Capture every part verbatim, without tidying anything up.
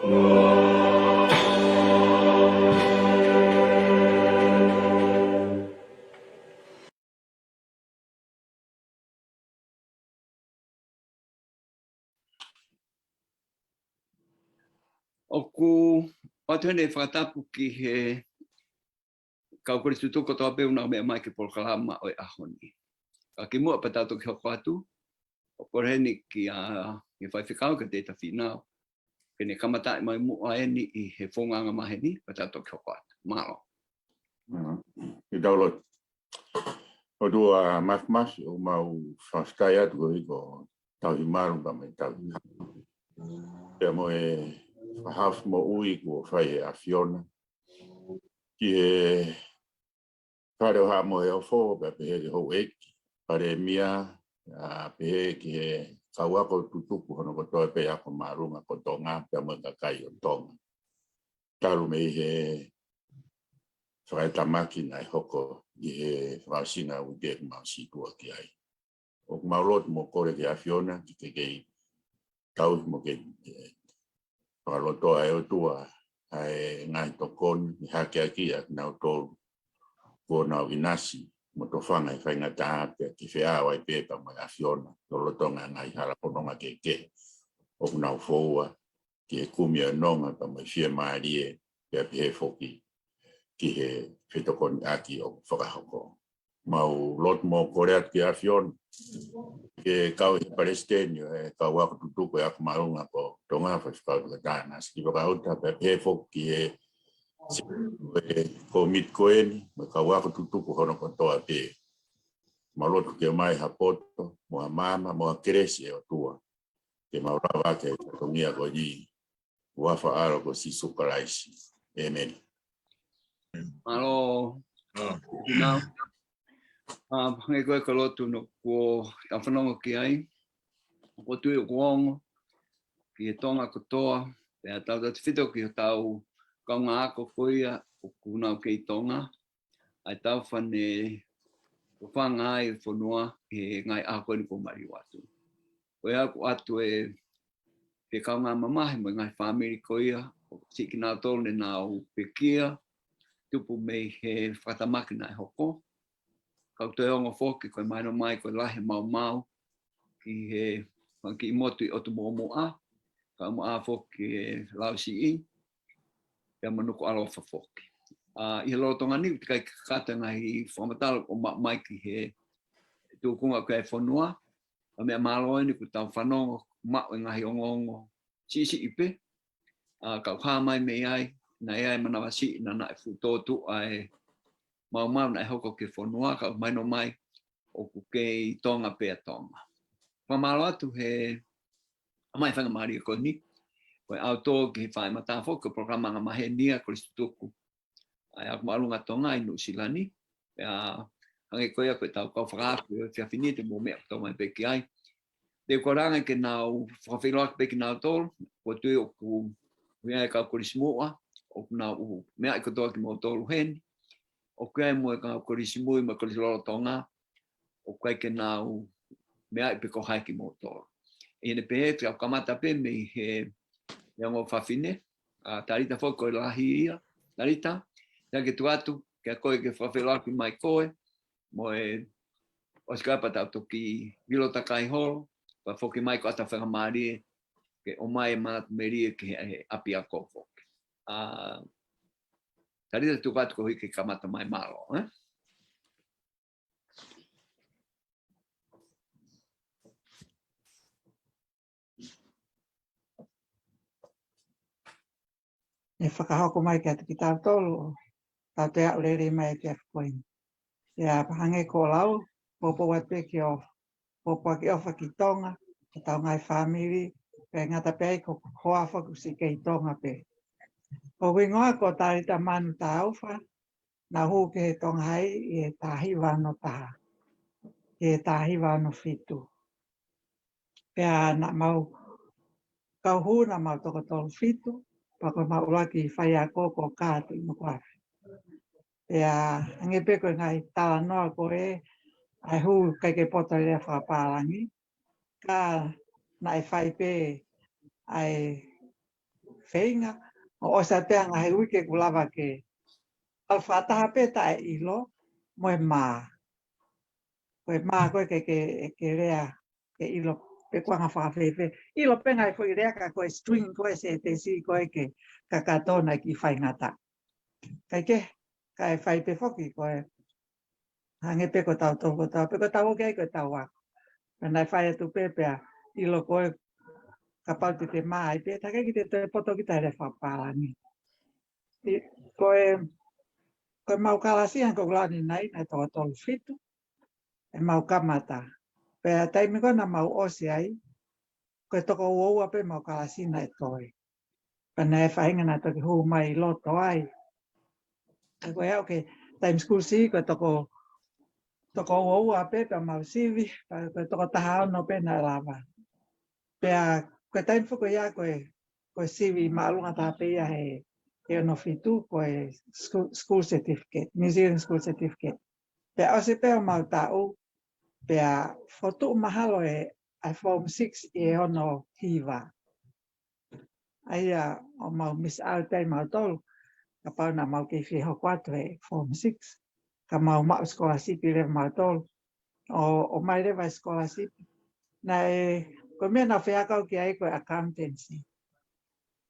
ʻOku ʻoatu heni e fakatapu ki he kau kolisi tutuku kotoa pē ʻoku nau meʻa mai ki he polokalama ʻo e ʻaho ni. Ka kimuʻa pea tau toki hoko atu, ʻoku kole heni ki he, ki he faifekau, kia Tēvita Fīnau, ke ne kamataʻi mai muʻa eni ʻi he founga angamaheni, pea tau toki hoko atu. Mālō. Mm. Ke tau lotu. ʻOtua Māfimafi, ʻoku mau fakafetaʻi atu koeʻuhi ko e tauhi malu pea mo e tauhi. Pea mo e fakahaofi moʻui kuo fai ʻe he ʻAfiona ki he Fale ʻo Haʻa Moheofo, pea pehē ki he houʻeiki, Palēmia, ʻa, pehē ki he kau ako tutuku hono kotoa pē ako māʻolunga ko Tonga, pea mo e kakai ʻo Tonga. Talu mei he fakatamaki naʻe hoko ʻi he fakaʻosinga ʻo e uike ʻoku mau sītuʻa ki ai. ʻOku mau lotu mo kole ki he ʻAfiona, ke ke kei tauhi mo ke, eh, fakalotoa ʻe ʻOtua ʻa e ngaahi tokoni, ʻi he hakeakiʻi ʻa kinautolu kuo nau ʻinasi mo tofanga ʻi he faingataʻa pea ke feʻao ai pē pea mo e ʻAfiona, lolotonga e ngaahi hala fononga kehekehe ʻoku nau foua ki he kumi ʻo e nonga pea mo e fiemālie, pea pehē foki ki he fetokoniʻaki ʻoku fakahoko. Mau lotu mo kole atu ki he ʻAfiona ke kau ʻi he palesiteni ʻo e kau ako tutuku ʻo e ako māʻolunga ko Tonga, Faifekau Toketā Nāsili Vakauta, pea pehē foki ki he sētuata ʻo e kōmiti ko eni, mo e kau ako tutuku hono kotoa pē. Mau lotu ke ʻomai ha poto, mo ha maama, mo ha kelesi ʻe ʻOtua, ke mau lava ʻaki e fatongia ko eni, huafa ʻo e ʻAlo ko Sīsū Kalaisi. ʻĒmeni. Mālō. Mālō. Nau. ʻA, hangē ko e koloa atu ʻoku tau fanongo ki ai, ʻoku ou tui ʻoku ongo ki he Tonga kotoa, pea tautautefito ki hotau kaungā ako ko ia ʻoku nau kei Tonga, ʻa e tau fane tofanga ai e fonua he ngaahi ʻaho ko eni kuo maliu atu. Ko ia ʻoku ʻoatu e, pea kaungā mamahi mo e ngaahi fāmili ko ia, ʻo siʻi kinautolu ne nau pekia, tupu mei he fakatamaki naʻe hoko. Ka ʻoku toe ongo foki ko e mahino mai ko e lahi e maumau ki he fanga kiʻi motu ʻi ʻOtu Moʻomoʻa, kae ʻumaʻā foki e Lausiʻi, pea mo Nukuʻalofa foki. ʻA, ʻi he lolotonga ni, ʻoku teʻeki ai ke kakato e ngaahi fakamatala ʻoku maʻu mai ki he tūkunga ko ia e fonua, ʻa e meʻa mālō eni ʻoku tau fanongo maʻu e ngaahi ongoongo siʻisiʻi pē. ʻA, ka ʻoku hā mai mei ai, naʻe ʻi ai e manavasiʻi naʻa naʻe fuʻu tōtuʻa e maumau naʻe hoko ki he fonua, ka ʻoku mahino mai ʻoku kei Tonga pē ʻa Tonga. Fakamālō atu he ʻomai e faingamālie ko eni, ko e ʻautō ki he fai matafoki ʻo e polokalama angamaheni ʻa e kolisi tutuku ʻa e ako māʻolunga Tonga ʻi Nuʻusila ni. Pea hangē ko ia ko e tau kau fakaafe ʻo e efiafi ni, te mou meʻa kotoa mai pē ki ai. Te u kole ange ke nau fakafeʻiloaki pē kinautolu, ʻoku ou tui ʻoku ʻi ai e kau kolisi muʻa ʻoku nau meʻa kotoa kimoutolu heni. ʻOku ʻi ai mo e kau kolisi mui mo e kolisi lolotonga ʻoku ʻikai ke nau meʻa ai pe ko hai kimoutolu. ʻI heʻene pehē, te u kamata pē mei he, he ongo fafine, ʻa Talita foki ko e lahi ia. Talita, te u tuku atu kia koe ke fakafeʻiloaki mai koe, mo e ʻosi ko ia pea tau toki ʻilo takai holo, pea foki mai ko ʻata faingamālie ke ʻomai e manatu melie ki he, he ʻapiako foki. ʻA, Talita, tuku atu koeʻuhi ke kamata mai, mālō, ē? ʻE fakahoko mai kiate kitautolu, tau toe aʻu lelei mai e efiafi ko eni. Pea hangē ko e lau, poupou atu pē ki hoʻo pōpoaki ʻofa ki Tonga, ki hotau ngaahi fāmili, pea ʻe ngata pē ai ko ho hoa foki ʻoku siʻi kei Tonga pē. Ko hoku hingoa ko Talita Manu Taufa, naʻa ku hū ki he Tonga Hai ʻi he taha hiva ono taha, ʻi he taha hiva ono fitu. Pea naʻa mau kau hū naʻa mau toko tolu fitu, pea ko ʻemau ʻuluaki faiako ko Kāti Nukuafe. Pea hangē pē ko e ngaahi talanoa ko ē, ʻa e hū ʻikai ke poto e lea fakapālangi, ka naʻe fai pē ʻa e feinga, ʻo ʻosi atu pē ʻa e ngaahi uike kuo lava ke ʻalu fakataha pē taʻeʻilo mo e mā. Ko e mā ko ē ke, ke, ke lea, ke ʻilo pe ko e anga fakafēfē. ʻIlo pē ngaahi foʻi lea ka ko e string ko ē sētesi ko ē ke kakato naʻe kiʻi faingataʻa. Kae kehe, kae fai pē foki ko e hangē pē ko tautolu ko tau, pe ko tau ʻoku ʻi ai ko e tau ako. Pea naʻe fai atu pē pea ʻilo ko ē kapau te te mā ai pē, tā ke ki te toe poto kita he lea fakapālangi. ʻI, ko e, ko e mau kalasi hangē ko ʻeku lau ʻanenai, naʻe toko tolu fitu ʻemau kamata. Pea taimi ko ē naʻa mau ʻosi ai, ko e toko uaua pē ʻemau kalasi naʻe toe. Pea naʻe faʻahinga naʻe toki hū mai ʻi loto ai. Ka ko e aʻu ki he taimi school sivi, ko e toko, toko uaua pē pea mau sivi, pea ko e toko taha ono pē naʻe lava. Pea ko e taimi foki ia ko e, ko e sivi māʻolunga taha pē ia he, he ono fitu, ko e school, school certificate, New Zealand school certificate. Pea ʻosi pē ʻemau taʻu, pea fokotuʻu mahalo ʻe, ʻa e form six ʻi he ono hiva. ʻA ia ʻoku mau miss out ai mautolu, kapau naʻa mau kei fie hoko atu he form six, ka mau maʻu scholarship leva mautolu. ʻO, ʻomai leva e scholarship. Naʻe, ko e meʻa naʻa ku fie ako ki ai ko e accountancy.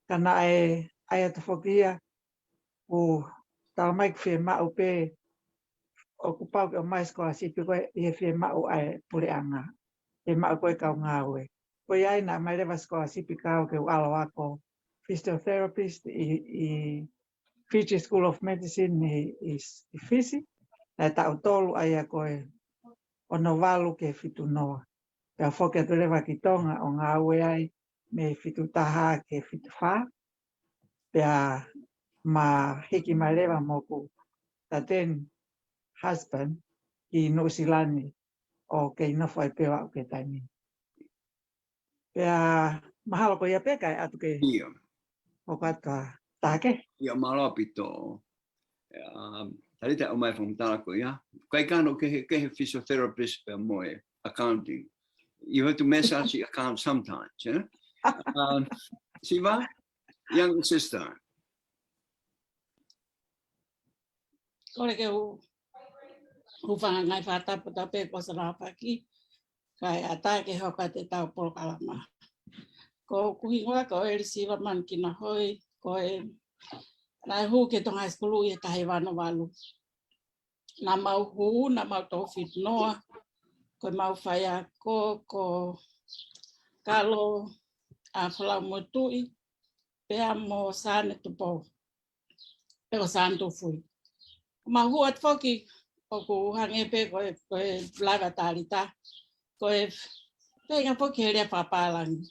Ka naʻe ʻai atu foki ia, ʻo talamai ke fiemaʻu pē, ʻoku pau ke ʻomai scholarship ko ē ʻi he fiemaʻu ʻa e puleʻanga. Fiemaʻu ko ē kau ngāue. Ko ia ai naʻe ʻomai leva scholarship ke u ʻalu ʻo ako physiotherapist ʻi, ʻi Fiji School of Medicine ʻi, ʻi, ʻi Fisi. Naʻe taʻu tolu ʻa ia ko e ono valu ki he fitu noa. Pea foki atu leva ki Tonga ʻo ngāue ai mei he fitu taha ki he fitu fā. Pea ma hiki mai leva mo ʻeku taten husband ki Nuʻusila ni ʻo kei nofo ai pē ʻo aʻu ki he taimi ni. Pea mahalo ko ia pē kae ʻatu ke ʻIo. ʻo kata take. ʻIo, mālō ʻaupito. Um, Talita, ʻomai fakamatala ko ia. Kai kano ke he, ke he physiotherapist pea mo e accounting. You have to mess up the account sometimes, eh? Um, Siva, young sister. Kole ke u, u fangangai fakatapu tapu pē ko Sarapaki. Kae ʻatā ke hoko atu ʻetau polokalama. Ko ʻeku hingoa ko ʻEli Siva Manukina Hoi, ko e naʻe hū ki Tonga High School ʻi he taha hiva ono valu. Naʻa mau hū, naʻa mau toko fitu noa, ko ʻemau faiako, ko Kalo, ʻa Folau Motuʻi, pea mo Sane Tupou. Pe ko Sane Tufui. Mau hū atu foki ʻoku hangē pē ko e, ko e lava Talita. Ko e feinga foki he lea fakapālangi.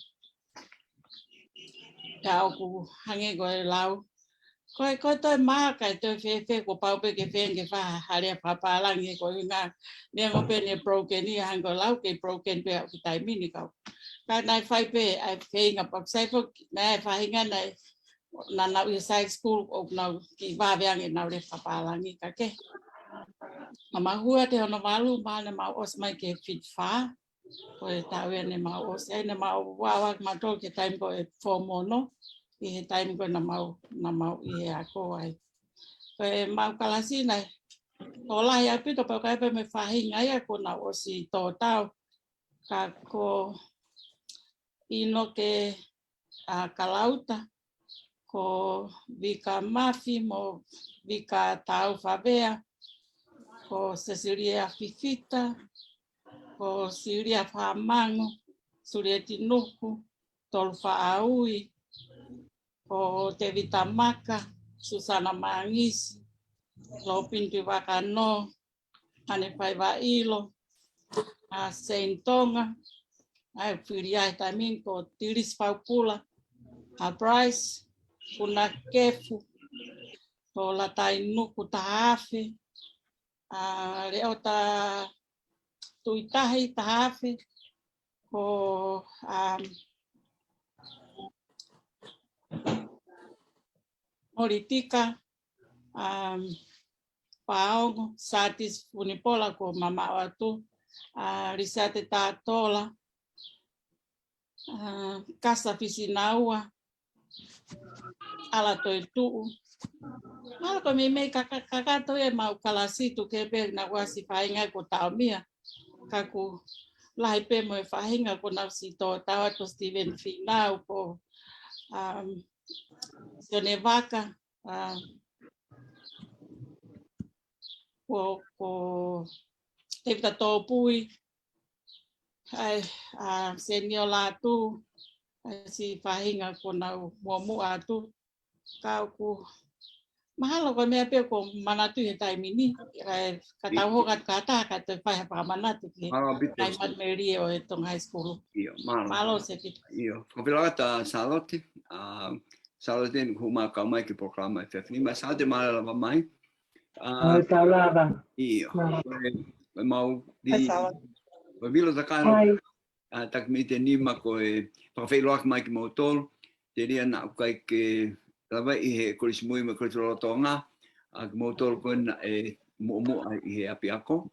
Ka ʻoku hangē ko e lau. Ko e, ko e toe mā kae toe fēfē kuo pau pē ke feinga ke fai ha lea fakapālangi he ko e ngaahi meʻa ko ē pē ne broken ia hangē ko e lau ke broken pē ʻa e taimi ni kau. Ka naʻe fai pē ʻa e feinga pau sai foki naʻe faʻahinga naʻe naʻa nau ʻi he side school ʻoku nau kiʻi vave ange ʻenau lea fakapālangi ka ke. Naʻa mau hū atu he ono valu, mahalo naʻa mau ʻosi mai ki he fitu fā. Ko e taʻu ia naʻa mau ʻosi ai, naʻa mau vave ange mautolu ki he taimi ko e form ono, ʻi he taimi ko ē naʻa mau, naʻa mau ʻi he ako ai. Ko ʻemau kalasi naʻe tokolahi ʻaupito pea ʻikai pē mei he faʻahinga ia kuo nau ʻosi tō tau. Ka ko ʻInoke ʻa Kalauta, ko Vika Mafi mo Vika Taufavea, ko Sesilia Fifita, ko Silia Famangu, Sulieti Nuku, Tolu Faʻaui, ko Tevita Maka, Susana Mangisi, Lopini Tuivakano, ʻAne Faivaʻilo, ʻa Sein Tonga, ʻa e fili ai taimi ni ko Tilisi Faupula, ʻa Bryce Funakefu, ko Latai Nuku taha afe, ʻa Leota Tuitahi taha afe, ko, um, Molitika, um, Paongo, Satis Funipola ko mamaʻo atu, ʻa Lisate Tatola, ʻa Kasa Fisinaua, ʻAlatoituʻu. Mahalo ko e meimei kaka-, kakato ia ʻemau kalasi tuku kehe pē naʻa ku ʻasi faʻahinga ko Taomia. Ka ʻoku lahi pē mo e faʻahinga ko ʻenau ʻosi tō tau atu, Stephen Finau, ko, um, Sione Vaka, uh, ko, ko Tevita Tōpui, ʻa e, uh, Senio Lātū, ʻa e siʻi faʻahinga kuo nau muʻomuʻa atu. Ka ʻoku mahalo ko e meʻa pē ʻoku ou manatuʻi he taimi ni, ʻa e ka tau hoko atu ki ha taha kae toe fai ha fakamanatu ki he Mālō ʻaupito. Taimate melie ʻo e Tonga High School. ʻIo, mālō. Mālō Sefita. ʻIo, ko Pilata Sālote, ʻa, Sālote ni kuo mau kau mai ki he polokalama ʻi he efiafi ni, mo Sālote mālō e lava mai. ʻA, ʻOi, tau lava. ʻIo. Mālō. Ko e, ko e mau di, Hai, Sālote. Ko e vilo takano. Hai. ʻA, taki miniti ʻe nima ko e fakafeʻiloaki mai kimoutolu. Telia naʻa ʻoku ʻikai ke lava ʻi he Kolisi Mui mo e Kolisi Lolotonga, ʻa kimoutolu ko ena ʻe muʻomuʻa ʻi he ʻapiako.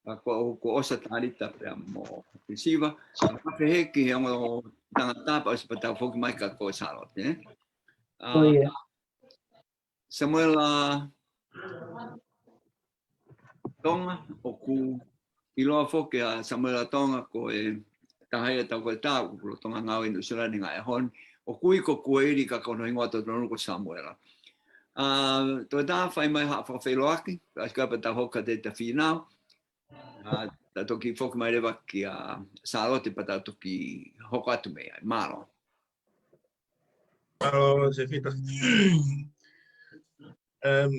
ʻA, ko au ko ʻOsa Talita pea mo Siva. ʻA, fakafeʻiloaki he ongo tangata pea ʻosi pea tau foki mai kia koe Sālote, ē? ʻA, ʻOi, ē. Samuela Tonga, ʻoku ʻiloa foki ʻa Samuela Tonga ko e taha ia ʻetau ko e tau, ʻoku lolotonga ngāue ʻi Nuʻu Sila ni he ngaahi ʻaho ni. ʻOku ui ko Kueli ka ko hono hingoa totonu ko Samuela. ʻA, toe tā fai mai haʻo fakafeʻiloaki, ʻa, ʻosi ko ia pea tau hoko kia Tevita Finau. ʻA, tau toki foki mai leva kia Sālote pea tau toki hoko atu mei ai. Mālō. Mālō, Sefita. Em,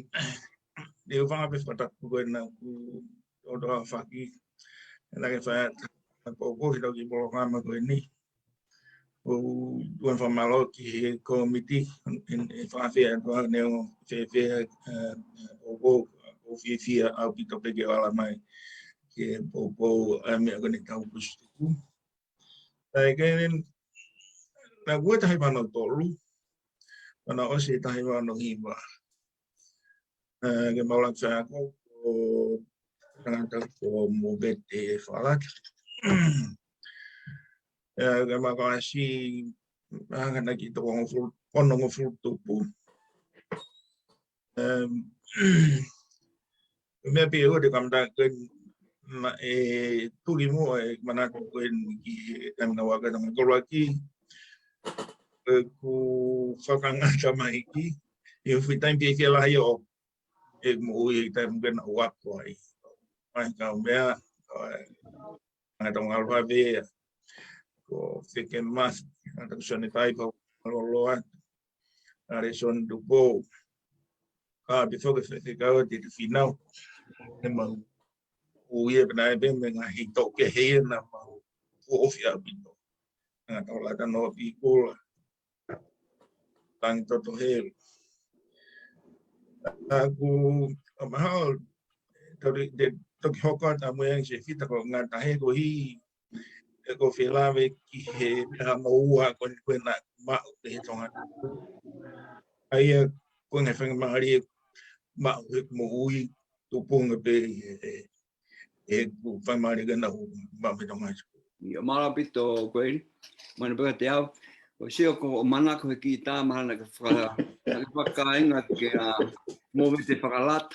ʻi he ʻuhinga pē fakatapu ko ena kuo ʻoatu ha faki. Naʻa ke fai atu, ʻa, ko, ko e hito ki he polokalama ko eni. ʻOku ou fakamālō ki he kōmiti, ʻi he, ʻi he fakafeʻiloaki atu ʻa e neongo fēfē, ʻa, ʻoku ou, ʻoku ou fiefia ʻaupito pē ke u ala mai ki he poupou ʻa e meʻa ko eni tau pusi tuku. ʻA ia ko eni, naʻa ku ʻi he taha hiva ono tolu, pea naʻe ʻosi e taha hiva ono hiva. ʻA, ke mau laki faiako, ko e tangata ko Movete Fakalata. ʻA, ko ʻema kalasi, ʻa, ʻa ia naʻe toko hongofulu, onongofulu tupu. Em, meʻa pē ʻoku ou kamata ko ē naʻe tuki muʻa e manatu ko eni ki he taimi naʻa ku ʻi he Tonga Koruaki. ʻOku fakangata mai ki he fuʻu taimi pē ke lahi ʻo e moʻui e taimi ko ē naʻa ku ako ai. Mai kau meʻa, ʻa, ʻa Tonga Aloha Vea, ko Feke Mafi, ʻa Takusone Paipa, Loloa, ʻa Lesoni Tupou. Ka pē foki e faifekau ʻa Tevita Finau. ʻE mau ui e pena e pē mo e ngaahi tō kehe ia naʻa mau ofi ʻaupito. Ngata ʻo Lata Noa Pikula. Tangi Toto Helu. ʻA, ʻoku, ʻa, mahalo, tau te, te, toki hoko atu mo e Sefita ko e ngata he ko hi, ʻe ko e felāveʻi ki he meʻa mo ua ko eni ko ena maʻu ki he Tonga. ʻA ia ko e ngaahi faingamālie maʻu he moʻui tupunga pē ʻi he, he, he ʻoku faingamālie ke nau maʻu mei Tonga High School. ʻIo, mālō ʻaupito Kueli. Mana peka te au. ʻOku ou sio ko hoʻo manako he kita mahalo naʻa ke faka-, naʻa ke fakakāinga kia Movete Fakalata.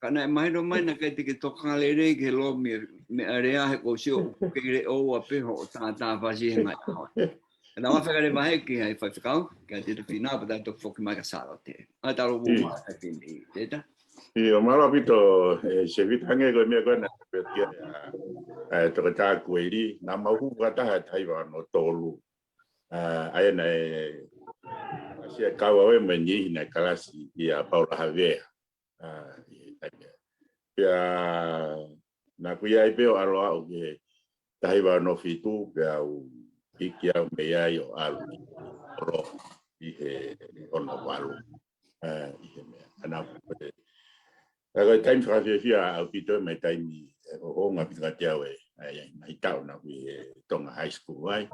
Ka naʻe mahino mai naʻe ʻikai te ke tokanga lelei ki he lomi meʻa lea he ʻoku ou sio ʻoku kei leʻo ua pē hoʻo tātāfasi he ngaahi ʻaho. Ka naʻa ke fekale vahe ki he faifekau, kia Tevita Finau pea tau toki foki mai kia Sālote. ʻA, talo ʻIo. Mā, Tevita. ʻIo, mālō ʻaupito, ʻe, Sefita, hangē ko e meʻa ko ena pē kia, ʻa, ʻa e toketā Kueli, naʻa mau hū fakataha he taha hiva ono tolu. ʻA, ʻa ia naʻe, ʻa, sia kau au ē mo e niʻihi naʻe kalasi ʻia Paula Havea. ʻA, ʻi he taimi. Pea naʻa ku ʻi ai pē ʻo ʻalu au ki he taha hiva ono fitu, pea u hiki au mei ai ʻo ʻalu ki Kolo ʻi he ono valu. ʻA, ʻi he meʻa. ʻA, naʻa ku, ʻa, ko e taimi fakafiefia ʻaupito mo e taimi, ʻe, ʻo, ʻo ngaahi pika te au ē, ʻa, ʻi he ngaahi taʻu naʻa ku ʻi he Tonga High School ai.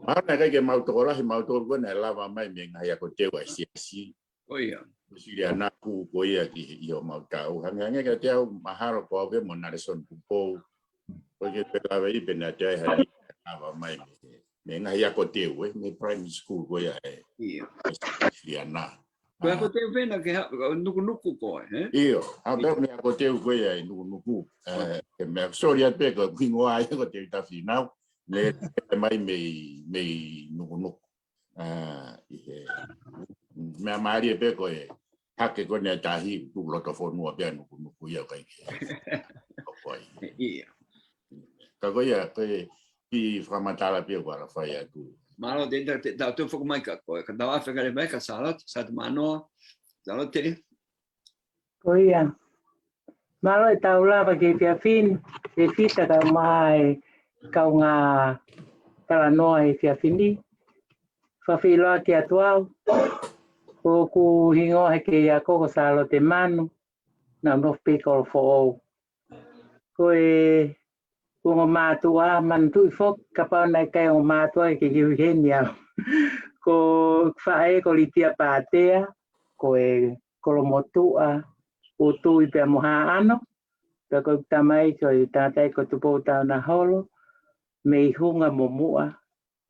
Mahalo naʻe ʻikai ke mau tokolahi mautolu ko ē naʻe lava mai mei he ngaahi ako teu ʻa e siasi. ʻOia. Sili ana ku ko ia ki he ʻi homau tau. Hangē hangē kiate au mahalo ko au pē mo Nelson Tupou. Ko e ke pe lava i pe naʻa te ai ha ni lava mai mei he mei he ngaahi ako teu, ē, mei he primary school ko ia ē. ʻIo. ʻE Siliana. Ko e ako teu pē naʻa ke ha-, nukunuku ko ē, ē? ʻIo, ʻa pē mei he ako teu ko ia ē nukunuku. Ē, ke meʻa, sorry atu pē ko e hingoa ia ko Teuta Fīnau. Ne, mai mei, mei nukunuku. Ā, ʻi he, meʻa mālie pē ko e, hake ko eni ʻa Tahi, tuʻu loto fonua pē ʻa nukunuku ia ʻoku ʻikai ke. ʻO ko ai. ʻIo. Ka ko ia, ko e, kiʻi fakamatala pē ʻoku ala fai atu. Mālō, te, te, te, tau toe foki mai ka ko e, ka tau afe ka le mai ka Sālote, Sālote Manoa, Sālote. Ko ia. Mālō ʻetau lava ki he efiafi ni, Sefita kae ʻumaʻā e kaungā talanoa he efiafi ni. Fakafeʻiloaki atu au. Ko hoku hingoa he kei ako ko Sālote Manu, naʻa ku nofo pē ʻi Kolofoʻou. Ko e ongo mātuʻa, manatuʻi foki, kapau naʻe ʻikai ongo mātuʻa ke ke ui heni au. Ko ʻeku faʻē ko Litia Pātea, ko e kolomotuʻa ʻo Tui pea mo Haʻano, pea ko ʻeku tamai ko e tangataʻeiki ko Tupou Taunaholo, mei Hunga mo Muʻa,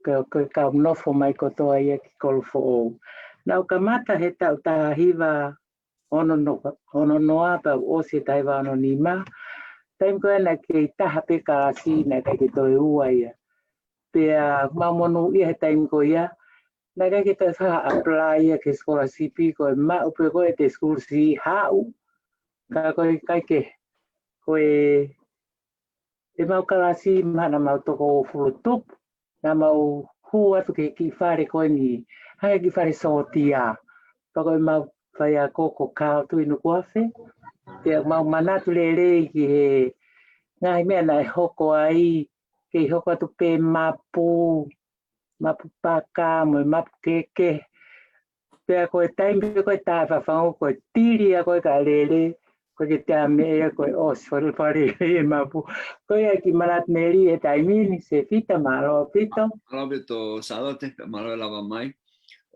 ko, ko e kau nofo mai kotoa ia ki Kolofoʻou. Naʻa ku kamata he taʻu taha hiva ono noa, ono noa pea u ʻosi he taha hiva ono nima. Taimi ko ē naʻe kei taha pē kalasi, naʻe ʻikai ke toe ua ia. Pea mau monūʻia he taimi ko ia, naʻe ʻikai ke toe faʻa apply ia ki he scholarship ko e maʻu pē ko ē ʻe he school si haʻu. Ka ko e ʻikai ke, ko e, ʻemau kalasi mahalo naʻa mau toko uofulu tupu, naʻa mau hū atu ki he kiʻi fale ko eni, hangē kiʻi fale sōtia. Pea ko ʻemau faiako ko Carl Tuʻinukuafe. Pea mau manatu lelei ki he ngaahi meʻa naʻe hoko ai, kei hoko atu pē mapu, mapu paka, mo e mapu kehekehe. Pea ko e taimi pē ko ē tā fafangu ko e tili ia ko e ka lele, ko e ke tā meʻa ia ko e ʻosi fale fale e mapu. Ko ia kiʻi manatu melie he taimi ni, Sefita, mālō ʻaupito. Mālō ʻaupito Sālote, mālō e lava mai.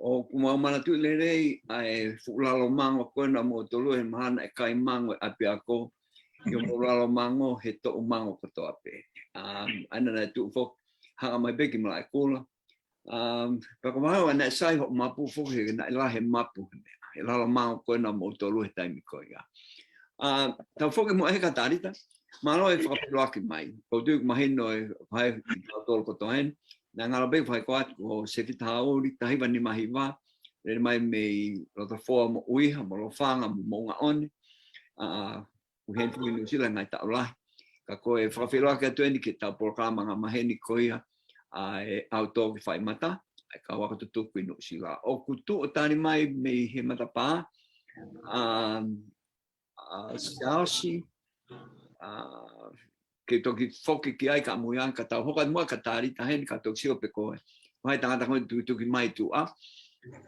ʻOku mau manatuʻi lelei ʻa e fuʻu lalo mango ko ē naʻa moutolu he mahalo naʻe ʻikai mango e ʻapiako, ʻio mo lalo mango he toʻu mango kotoa pē. Um, ʻa ia naʻe tuʻu foki, hanga mai pē ki Malaʻekula. Um, pea ko mahalo naʻe sai hoʻo mapu foki he naʻe lahi e mapu he meʻa. He lalo mango ko ē naʻa moutolu he taimi ko ia. Uh, tau foki mo e ka Talita. Mālō e fakafeʻiloaki mai. Ko u tui ʻoku mahino ʻe, ʻe kitautolu kotoa heni. Naʻe ngalo pē fai ko atu ko Sefita Hauli, taha hiva nima hiva. Lele mai mei Lotofoa mo ʻUiha, mo Lofanga, mo Moʻungaʻone. Uh, ʻoku ʻi heni foki ʻi Nuʻusila he ngaahi taʻu lahi. Ka ko e fakafeʻiloaki atu eni ki heʻetau polokalama angamaheni ko ia ʻa e ʻAuto ki Faimata, ʻa e kau ako tutuku ʻi Nuʻusila. ʻOku tuʻu ʻo tali mai mei he matapā, um, ʻa Siaosi, uh, ke toki foki ki ai ka mui ange ka tau hoko atu muʻa ka Talita heni ka toki sio pē ko e. Ko hai tangata ko ē tukituki mai tuʻa.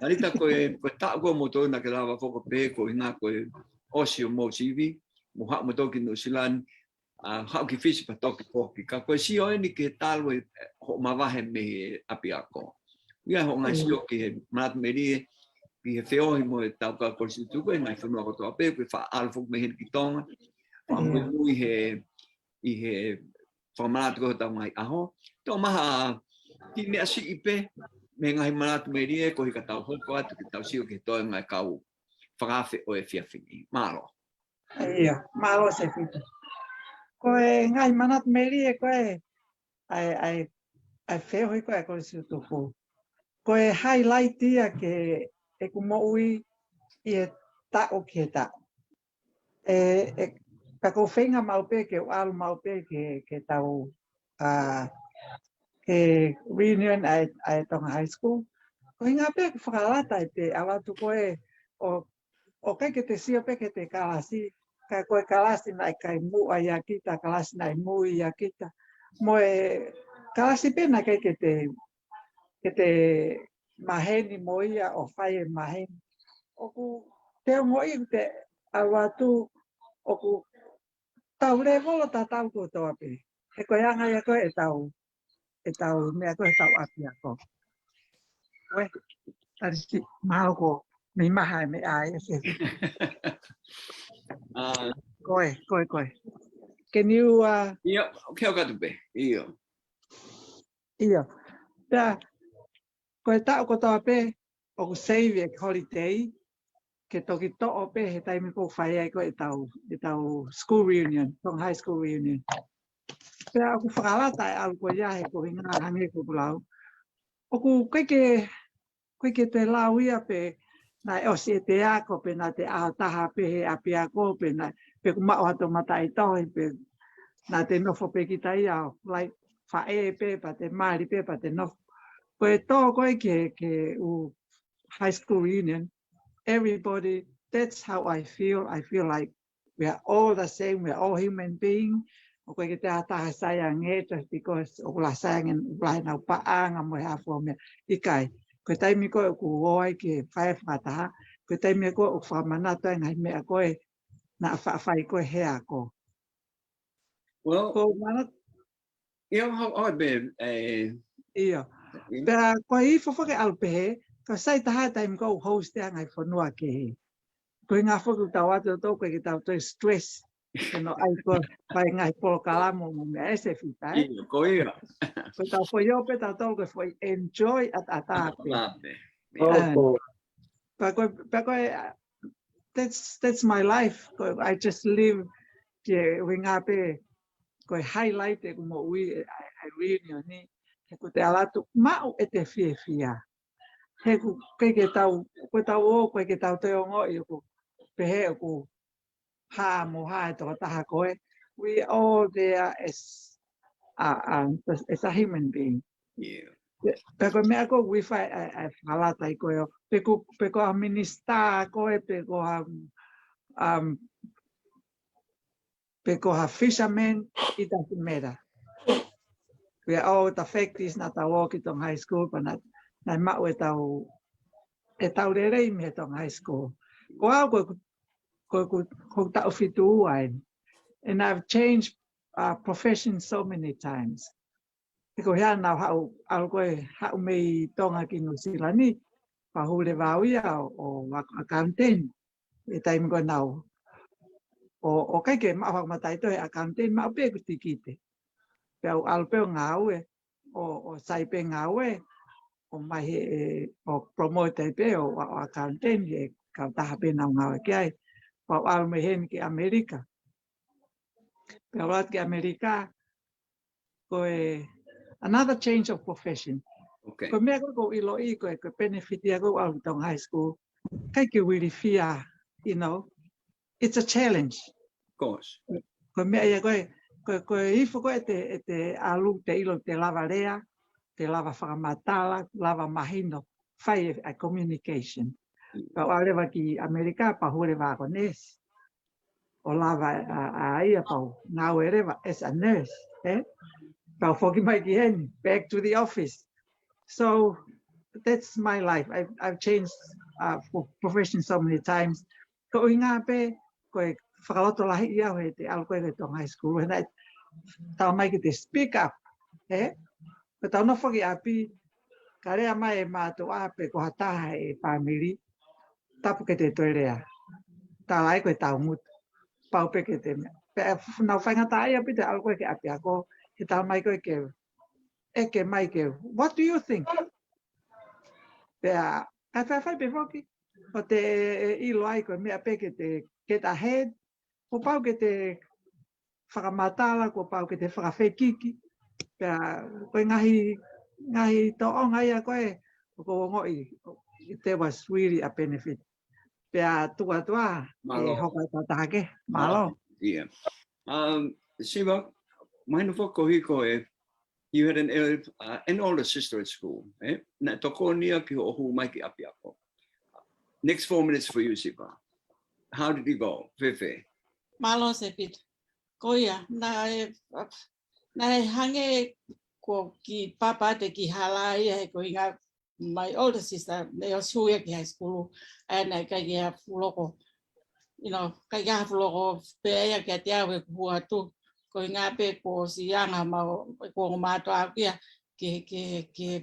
Talita ko e, ko e taʻu ko ē moutolu naʻa ke lava foki pē ko e ʻuhinga ko e ʻosi hoʻomou sivi, mo haʻu moutolu ki Nuʻusila ni, ʻa, haʻu ki Fisi pea toki foki. Ka ko e sio eni ki he talu e, hoʻo mavahe mei he ʻapiako. ʻIo, hoʻo ngaahi sio ki he manatu melie, ki he feohi mo e tau ka kolisi tuku e ngaahi fonua kotoa pē, ko e faʻa ʻalu foki mei heni ki Tonga. Faʻa muimui he, ʻi he fakamanatu ko ē hotau ngaahi ʻaho. Toʻo mai ha kiʻi meʻa siʻi pē, mei he ngaahi manatu melie, koeʻuhi ka tau hoko atu, ke tau sio ki he toe ngaahi kau fakaafe ʻo e efiafi ni. Mālō. ʻIo, mālō Sefita. Ko e ngaahi manatu melie ko ē, ʻa e, ʻa e, ʻa e feohi ko ē ʻa e kolisi tutuku. Ko e highlight ia ki heʻeku moʻui ʻi he taʻu ki he taʻu. ʻE, ʻe, ka ko u feinga maʻu pē ke u ʻalu maʻu pē ke, ke tau, ʻa, ke reunion ʻa e, ʻa e Tonga High School. Ko e ʻuhinga pē ke fakalata ʻete ʻalu atu ko ē ʻo, ʻoku ʻikai ke te sio pē ki heʻete kalasi, ka ko e kalasi naʻe ʻikai muʻa ʻia kita, kalasi naʻe mui ʻia kita. Mo e kalasi pē naʻe ʻikai ke te, ke te maheni mo ia ʻo fai e maheni. ʻOku te ongoʻi ʻoku te ʻalu atu ʻoku tau lēvolo tatau kotoa pē. He ko e anga ia ko ē ʻetau, ʻetau meʻa ko ē ʻetau ʻapiako. Ko e, Talisi, mālō ko e mei maha e meʻa ʻa e ʻefe. Ah, Ko e, ko e, ko e. Can you, uh, ʻIo, ke au katu pē. ʻIo. ʻIo. Pea, ko e taʻu kotoa pē, ʻoku save e holiday, ke toki toʻo pē he taimi ʻoku fai ai ko ē ʻetau, ʻetau school reunion, Tonga High School reunion. Pea ʻoku fakalata e ʻalu ko ia he ko hinga hangē ko ʻeku lau. ʻOku ʻikai ke, ʻikai ke te lau ia pe naʻe ʻosi ʻete ako, pe naʻa te ʻaho taha pē he ʻapiako, pe naʻe, pe kuo maʻu ha toʻomataʻitohi, pe naʻa te nofo pē kita ia, like, faʻē pē, pea te mali pē, pea te nofo. Ko e tō ko ē ki he, ki he ʻū high school reunion, everybody, that's how I feel. I feel like we are all the same, we are all human being. ʻOku ʻikai ke te ʻaho taha sai ange, just because ʻoku lahi sai ange, ʻoku lahi ʻenau paʻanga mo e hā fua meʻa. ʻIkai, ko e taimi ko ē ʻoku ō ai ke fai e fakataha, ko e taimi ko ē ʻoku fakamanatu ai e ngaahi meʻa ko ē naʻa faʻa fai ko ē he ako. Well, ko mana ʻio, how, oh, babe, eh, ʻio. ʻIo. Pea ko e ifo foki ʻalu pehē, ka sai taha taimi ko ē ʻoku host e ngaahi fonua kehe. Ko e ngaahi foki ʻoku tau ʻatu ʻo tau ko ē ke tau toe stress. Ke no ai ko fai ngaahi polokalama mo meʻa ʻe se fita, eh? ʻIo, ko ia. Ko tau foʻi ō pē tau tau ko e foʻi enjoy ʻataʻatā pē. ʻAtaʻatā pē. ʻIo. Pea ko, pea ko e, uh, that's, that's my life. Ko, I just live ke ʻuhinga pē, ko e highlight ʻeku moʻui, e, e, e reunion ni. He ko te ʻalu atu, maʻu ʻete fiefia. He ʻoku ʻikai ke tau, ko tau ō, ʻikai ke tau toe ongoʻi ʻoku pehē ʻoku hā mo hā e tokotaha ko ē. We all there as, uh, uh, as a human being. ʻIo. Pea ko e meʻa ko ē ʻoku fai e, e fakalata ai ko ē ʻo, pe ko, pe ko ha minisitā ko ē, pe ko ha, um, pe ko ha fisherman, it doesn't matter. We are all, the fact is, naʻa tau ō ki Tonga High School, pea naʻe, naʻe maʻu ʻetau, ʻetau lelei mei he Tonga High School. Ko au, ko, ko, ko, ko taʻu fitu ua eni. And I've changed, uh, profession so many times. He ko e hā naʻa ku haʻu, ʻalu ko ē haʻu mei Tonga ki Nuʻusila ni, pea hū leva au ia ʻo, ʻo accountant. ʻI he taimi ko ē naʻa ku, ʻo, ʻo ʻikai ke maʻu ha mataʻitohi he accountant, maʻu pē ʻeku tikite. Pea u ʻalu pē ʻo ngāue, ʻo, ʻo sai pē ngāue, ʻo mai he, ʻo promote ai pē ʻo, ʻo accountant he kautaha pē naʻa ku ngāue ki ai. Pea u ʻalu mei heni ki ʻAmelika. Pea u ʻalu atu ki ʻAmelika, ko e another change of profession. Okay. Ko e meʻa ko ē ʻoku ou ʻiloʻi, ko e, ko e benefit ia ko ē ʻalu ki Tonga High School, ʻikai ke uilifia, you know, it's a challenge. Of course. Ko e meʻa ia ko ē, ko e, ko e ifo ko ē ʻete, ʻete ʻalu, te ʻilo, te lava lea, te lava fakamatala, lava mahino, fai e, e communication. Mm. Pea u ʻalu leva ki ʻAmelika, pea u hū leva ko e nurse. ʻO lava ʻa, ʻa ia pea u ngāue leva as a nurse, eh? Pea u foki mai ki heni, back to the office. So that's my life. I've, I've changed, uh, for profession so many times. Ko e ʻuhinga pē, ko e fakalotolahiʻi au he te ʻalu ko ē ki Tonga High School. He naʻe talamai ke te speak up, eh? Ko ʻetau nofo ki ʻapi, ka lea mai e mātuʻa pe ko ha taha e fāmili, tapu ke te toe lea. Tala ai ko e taumutu. Pau pē ke te meʻa. Pea naʻa ku faingataʻaʻia pē te ʻalu ko ē ki ʻapiako, he talamai ko ē ke, ʻeke mai ke, "What do you think?" Pea, ka faifai pē foki, ʻo te ʻilo ai ko e meʻa pē ke te get ahead, kuo pau ke te fakamatala, kuo pau ke te fakafekiki. Pea, ko e ngaahi, ngaahi tōʻonga ia ko ē, ʻoku ou ongoʻi, there was really a benefit. Pea tuʻa tuʻa, ʻe hoko atu ha taha kehe. Mālō. Mālō. Yeah. Um, Siva, mahino foki ko e, you had an, el- uh, an older sister at school, eh? Naʻe tokoni ia ki hoʻo hū mai ki ʻapiako. Next four minutes for you, Siva. How did it go? Fēfē? Mālō Sefita. Ko ia, naʻe, naʻe hangē ko e kiʻi papa te kiʻi hala ia he ko e ʻuhinga my older sister, naʻe ʻosi hū ia ki high school, ʻa ia naʻe ʻikai ke ʻi ai ha fuʻu loko, you know, ʻikai ke ʻi ai ha fuʻu loko pē ia kiate au he kuo hū atu, ko e ʻuhinga pē kuo ʻosi anga mau, kuo ongo mātuʻa au ia ke, ke, ke,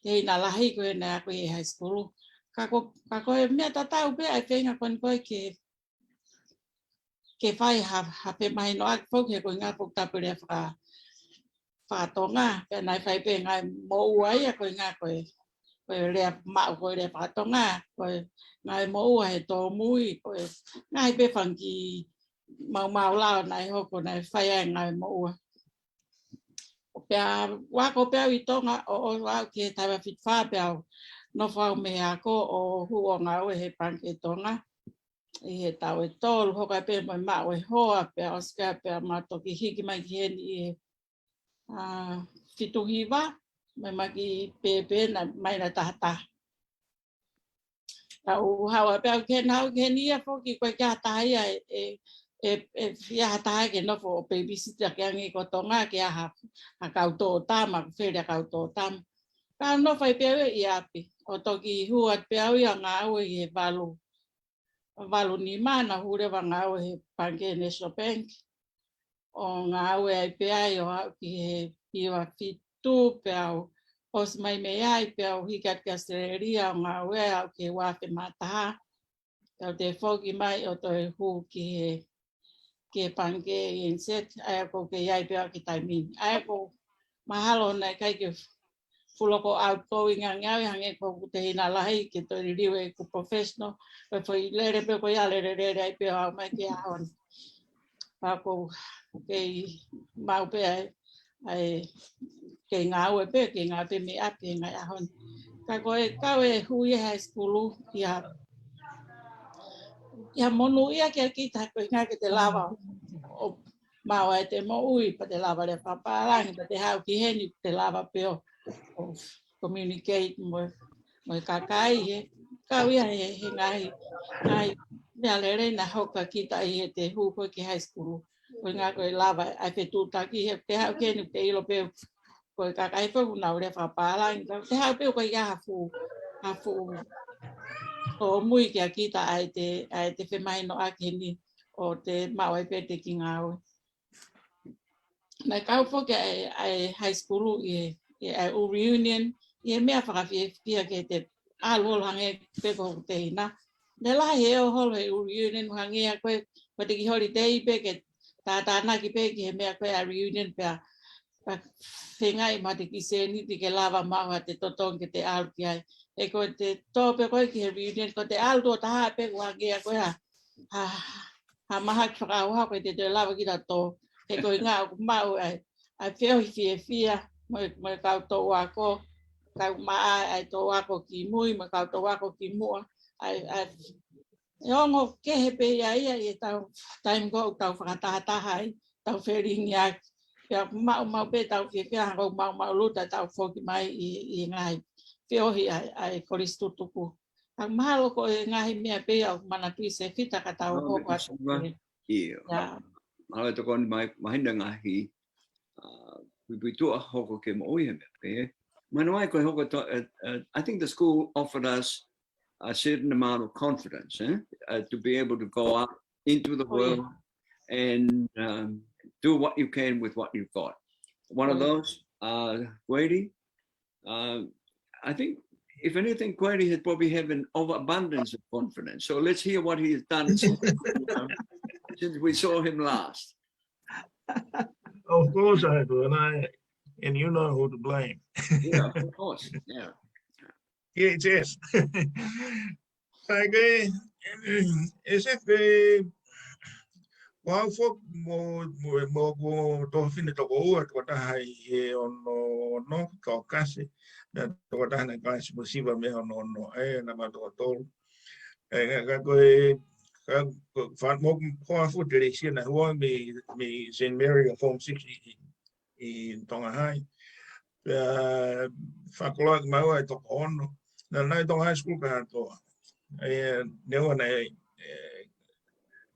ke ʻi ai ha lahi ko ē naʻe ako ʻi he high school. Ka ko, ka ko e meʻa tatau pē ʻa e feinga ko eni ko ē ke, ke fai ha, ha femahinoʻaki foki he ko e ʻuhinga foki tapu lea faka, fakatonga, pea naʻe fai pē ngaahi moʻua ia ko e ngaahi ko e, ko e lea maʻu ko e lea fakatonga, ko e ngaahi moʻua he tōmui, ko e ngaahi pē fanga kiʻi maumau lao naʻe hoko naʻe fai ai ngaahi moʻua. Pea u ako pē au ʻi Tonga ʻo, ʻo aʻu ki he taha hiva fitu fā pea u nofo au mei he ako ʻo hū ʻo ngāue he Pangikē Tonga. ʻI he taʻu ʻe tolu, hoko ai pē mo e maʻu e hoa, pea ʻosi ko ia pea ma toki hiki mai ki heni ʻi he, ā, fitu hiva, mai ma kiʻi pēpē na mai na taha taha. Ka u haʻu ai pē au ki heni, haʻu ki heni ia foki ko e kiʻi taha ia ʻe, ʻe, ʻe, ʻe fiha taha ke nofo ʻo babysitter ke angi ko Tonga ke ʻaha, ʻa kau tōtama, ko fele ʻa kau tōtama. Ka u nofo ai pē au ʻi ʻapi, ʻo toki hū atu pē au ia ngāue ʻi he valu, valu nima naʻa ku leva ngāue he Pangikē National Bank. ʻO ngāue ai pē ai ʻo aʻu ki he hiva fitu pea u ʻosi mai mei ai pea u hiki atu ki ʻAositelēlia ʻo ngāue ai aʻu ki he ua afe mā taha. Pea u toe foki mai ʻo toe hū ki he, ki he Pangikē ʻi ʻEniseti, ʻa ia ʻoku ou kei ʻi ai pē au ki he taimi ni. ʻA ia ʻoku mahalo naʻe ʻikai ke fuʻu loko outgoing ange au ia hangē ko hoku tehina lahi ke toe liliu ʻeku professional, ko e foʻi lele pē ko ia lele lele ai pē au mai ki he ʻaho ni. Pea ʻoku ou kei maʻu pē ai, ai kei ngāue pē, kei ngāue pē mei ʻapi he ngaahi ʻaho ni. Ka ko e kau e hū ia he high school ia, ia monūʻia kia kita ko e ʻuhinga ke te lava ʻo maʻu ai ʻete moʻui, pea te lava lea fakapālangi, pea te haʻu ki heni, te lava pē ʻo, ʻo communicate mo, mo e kakai, he kau ia he, he ngaahi, ngaahi meʻa lelei naʻe hoko kia kita ʻi heʻete hū ko ē ki he high school. Ko e ʻuhinga ko e lava ai fetuʻutaki, he te haʻu ki heni, te ʻilo pē ko e kakai pē ʻoku nau lea fakapālangi, ka te haʻu pē ʻoku ʻikai ha fuʻu, ha fuʻu tōmui kia kita ʻa ʻete, ʻa ʻete femahinoʻaki heni ʻo te maʻu ai pē ʻete kiʻi ngāue. Naʻe kau foki ʻa e, ʻa e high school ʻi he, ʻi he ʻū reunion, ʻi he meʻa fakafiefia ke te ʻalu holo hangē pē ko hoku tehina. Naʻe lahi e ō holo he ʻū reunion hangē ia ko e, ko ʻete kiʻi holiday pē ke tātānaki pē ki he meʻa ko e ʻa e reunion pea, pea feingaʻi mo ʻete kiʻi sēniti ke lava maʻu haʻate totongi ke te ʻalu ki ai. He ko ʻete tō pē ko ē ki he reunion, ko ʻete ʻalu tuʻo taha pē ʻoku hangē ia ko e ha, ha, ha mahaki fakaʻauha ko ʻete toe lava kita ʻo tō. He ko e ʻuhinga ʻoku maʻu ai, ʻa e feohi fiefia, mo e, mo e kau touako, kau maʻa, ʻa e touako ki mui, mo e kau touako ki muʻa, ʻa e, ʻa e, ʻe ongo kehe pē ia ia ʻi he tau, taimi ko ē ʻoku tau fakatahataha ai, tau felingiʻaki. Pea maʻu maʻu pē tau fiefia, hangē ʻoku maʻu maʻu luta tau foki mai ʻi, ʻi he ngaahi feohi ʻa e, ʻa e kolisi tutuku. Ka mahalo ko e ngaahi meʻa pē ia ʻoku manatuʻi Sefita ka tau hoko atu ki he. ʻIo. Mahalo e tokoni mai, mahino ngaahi, uh, puipuituʻa hoko ke moʻui he meʻa pē. Mahino ai ko e hoko to, uh, uh, I think the school offered us a certain amount of confidence, eh? Uh, to be able to go out into the world and, um, do what you can with what you've got. One of those, uh, Grady, uh, I think, if anything, Grady has probably have an overabundance of confidence. So let's hear what he has done since, um, since we saw him last. Of course I do, and I, and you know who to blame. Yeah, of course, yeah. P H S. ʻA ia ke, ʻe se ke, ʻoku ou foki mo, mo, mo, mo hoku tofine toko ua, toko taha ʻi he ono ono, toko kasi, na toko taha naʻe kasi mo siva mei he ono ono, ʻe, naʻa ma toko tolu. ʻE, ka, ka ko e, ka, ko, fa, mo, ko a fu te le sia na hua mei, mei Saint Mary of Home Six ʻi, ʻi Tonga High. Pea fakoloa ki maua ʻe toko ono. Naʻa nau ʻi Tonga High School kātoa. ʻE, neua naʻe, ʻe,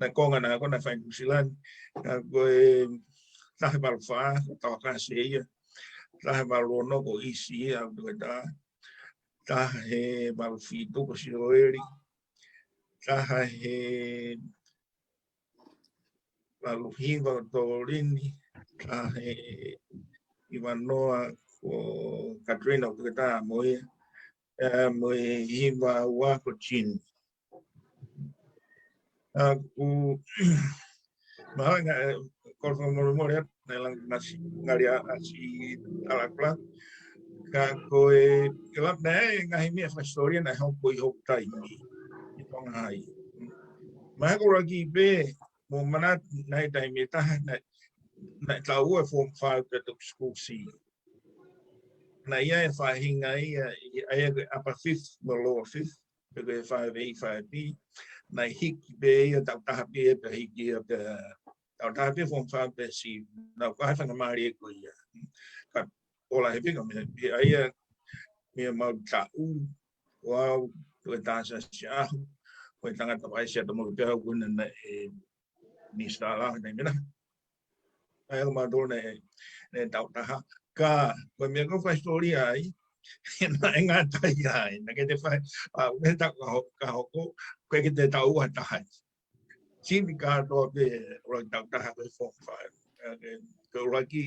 naʻe konga naʻa ko na fai Nuʻusila ni. Ka ko e taha valu fā, ko tau kasi ia. Taha valu ono ko ʻIsi ia, ʻo tuku e taha. Taha he valu fitu ko Sioeli. Taha he valu hiva ko Tolini, taha he hiva noa ko Katrina ʻo tuku e taha mo ia, ʻe, mo e hiva ua ko Jini. ʻA, ʻoku, mahalo ngaahi, ʻe, kole fakamolemole atu, naʻe langa ngasi, ngali a, a si ala kula. Ka ko e, ke lap naʻe ngaahi meʻa fakasitolia naʻe hoko ʻi hoku taimi ʻi Tonga Hai. Mahalo ko e ʻuluaki pē, mou manatu naʻe taimi ʻe taha, naʻe, naʻe taʻu ua e form five pea toki school C. Naʻe ʻi ai e faʻahinga ia, ʻi ai e upper fifth mo e lower fifth, pe ko e five A, five B. Naʻe hiki pē ia, taʻu taha pē ia, pea hiki ia, pea taʻu taha pē form five pea C. Naʻe ʻikai ha faingamālie ko ia. Ka ola he fika me, ʻi ai ia, meʻa mau taʻu, ʻo au, ko e tā sa si ahu, ko e tangata vai se ata mo pea au ko ena naʻe, ni stala, naʻe mena. ʻA ia ko mautolu naʻe, naʻe taʻu taha. Ka, ko e meʻa ko e fakasitolia ai, naʻe ngata ai, naʻe ʻikai te fai, a, ʻo e taʻu ka ho-, ka hoko, ko e ʻikai te taʻu ua taha. Sivi kātoa pē ʻo e taʻu taha ko e form five. Ka ke, ko e ʻuluaki.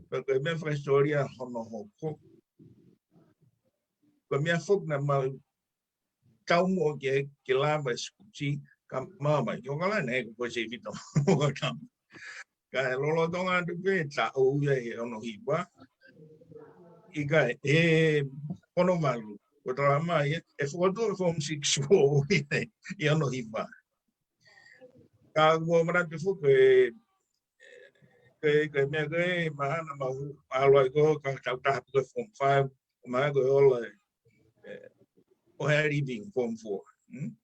Ka ko e meʻa fakasitolia hono hoko. Ko e meʻa foki naʻa mau taumuʻa ke, ke lava e school C, ka mau mai, ʻoku ʻikai ke u ʻilo ʻe au ko e se vito. Ka e lolotonga atu pē, taʻu ia ʻe ono hiva. ʻIkai, ʻe ono valu. Ko e talamai, ʻe, ʻe fokotuʻu e form six foʻou ia ʻe ono hiva. Ka ʻoku ou manatu foki, ko e, ko e meʻa ko e, mahalo naʻa mau ʻalu ai ko, ka taʻu taha pē ko e form five, mahalo ko e ola, ē, ʻo e leaving form four. Hmm?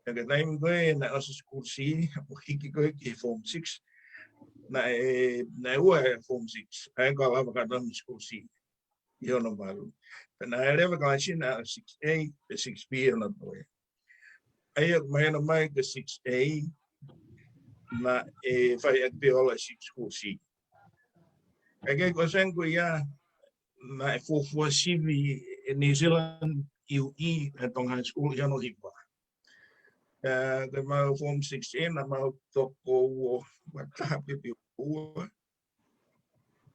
Ka ko e taimi ko ē naʻe ʻosi school C, ʻo hiki ko ē ki he form six, naʻe, naʻe ua e form six, ʻa ia ko e lava kātoa mei he school C ʻi ono valu. Pea naʻe leva kalasi naʻe six A, pea six B ʻi hono toe. ʻA ia, mahino mai ko e six A, naʻe fai ʻaki pē ola six school C. Ka ko e ʻosi ko ia, naʻe fuofua sivi e New Zealand U E ʻa e Tonga High School ʻi ono hiva. Ē, ko e mau form six ē, naʻa mau toko ua, ua taha pē pe ua.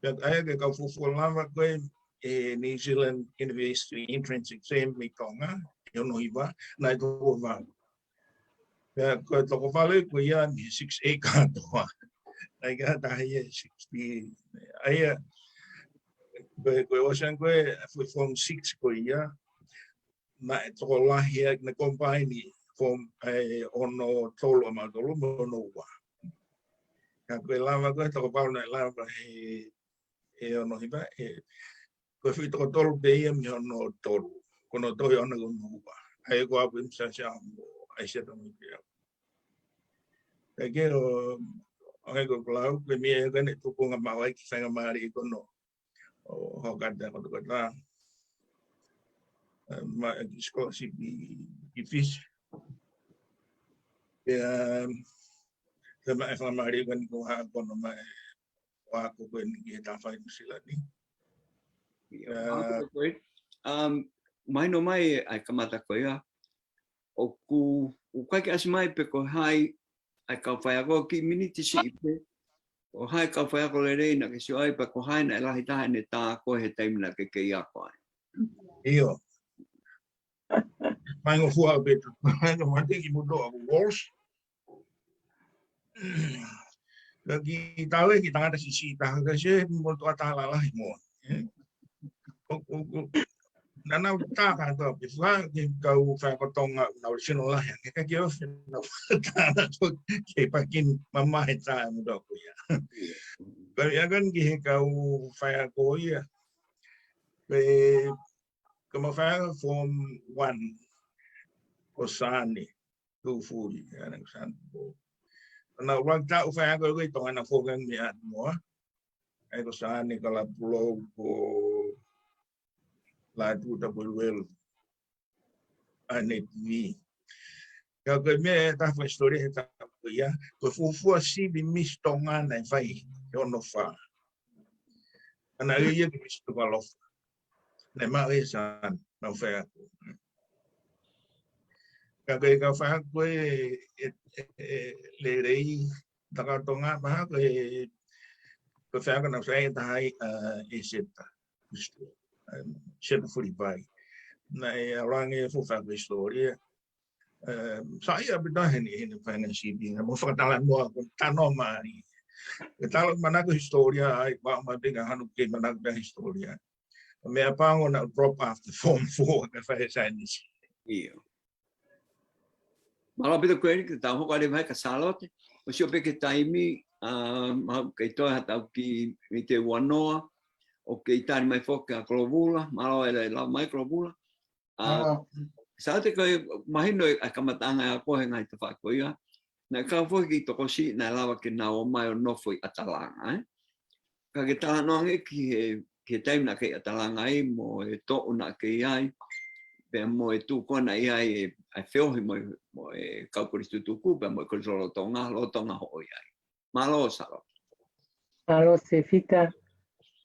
Pea ʻa ia ko e kau fuofua lava ko ē e New Zealand University Entrance Exam mei Tonga, ʻi ono hiva, naʻe toko valu. Pea ko e toko valu ko ia mei he six A kātoa. Naʻe ʻikai ha taha ia six B. ʻA ia, ko e, ko e ʻosi ko ē, ko e form six ko ia, naʻe tokolahi ʻa e, naʻe combine form, ē, ono tolu ʻa mautolu mo ono ua. Ka ko e lava ko e toko valu naʻe lava he, he ono hiva, ē, ko e foʻi toko tolu pē ia mei he ono tolu. Ko hono tohi ʻona ko e ono ua. ʻA ia ko au pē mo Sasha mo ʻAiseta mo Pia. Ka ke ʻo, ʻo hangē ko e lau, ko e meʻa ko eni tupunga maʻu ai ki he faingamālie ko ena ʻo hoko atu ko e tokotā. Ē, maʻu e scholarship ʻi, ʻi Fisi. Pea, pea maʻu e faingamālie ko eni ko ha ko ena maʻu e ʻo ako ko eni ki he tafaʻaki Nuʻu Sila ni. ʻIo, ʻa, ako ko ē, um, mahino mai ʻa e kamata ko ia, ʻoku, ʻoku ʻikai ke ʻasi mai pe ko hai ʻa e kau faiako, kiʻi miniti siʻi pē, ko hai kau faiako lelei naʻa ke sio ai, pe ko hai naʻe lahi taha ʻene tā ko ē he taimi naʻa ke kei ako ai. ʻIo. Mai ngofua pē tu. Mai ngofua ki muʻa ʻa Walsh. Ka kiʻi tau ē ki he tangata siʻisiʻi taha ka se mo toa tā lalahi mo. Ē? ʻO, ʻo, ʻo. Naʻa nau tā kātoa pē fua ki he kau faiako Tonga naʻa nau sino lahi ange ka ke ofi naʻa nau tā naʻa nau ke pakin mamahi tā e muʻa ko ia. Ka ia kan ki he kau faiako ia. Pea ko e mau faiako form one ko Sane, Tufuli, ʻa ena ko Sane ko. Naʻa ʻuluaki taʻu faiako ko ē ʻi Tonga naʻa foki ange mei ʻAtimoa. ʻA ia ko Sane Kalapulou ko Lātū Tapueluelu. ʻA ena ʻi Tuʻi. Ka ko e meʻa ʻe taha fakasitolia he taʻu ko ia, ko e fuofua sivi Miss Tonga naʻe fai he ono fā. ʻA ia naʻe ʻi ai e Miss Tokalofa. Naʻe maʻu ʻe Sane, naʻa nau faiako. Ka ko e kau faiako ē, ē, ē, ē, lelei, taka Tonga, mahalo ko e, ko e faiako naʻe fai ʻe taha ai, ʻa, ʻe Seta. ʻA, Seta Fulivai. Naʻe ʻalu ange e fuofua faiako hisitōlia. Ē, saiʻia pē taha heni, heni fai ʻene sivi, naʻa mo fakatalanoa, ko e talanoa mālie. Ke tala manako hisitōlia ai, ʻoku ʻomai pē ke hanu ke manako pē hisitōlia. Meʻapango naʻa drop after form four, ka fai saienisi. ʻIo. Mālō ʻaupito Kuini, ke tau hoko atu mai kia Sālote. ʻOsi ʻo pē ke taimi, ʻa, mau kei toe ha tau ki mite uanoa, ʻoku kei tali mai foki ʻa Kolovula, mālō e lau mai Kolovula. ʻA, Sālote, ko e mahino e kamataʻanga ʻa e ako he ngaahi tafaʻaki ko ia. Naʻe kau foki ki tokosiʻi naʻe lava ke nau ō mai ʻo nofo ʻi ʻAtalanga, ē? Ka ke talanoa ange ki he, ki he taimi naʻa ke ʻi ʻAtalanga ai, mo e toʻu naʻa ke ʻi ai, pea mo e tuʻu ko ē naʻe ʻi ai e, ʻa e feohi mo e, mo e kau kolisi tutuku, pea mo e kolisi lolotonga, lolotonga hoʻo ʻi ai. Mālō, Sālote. Mālō, Sefita.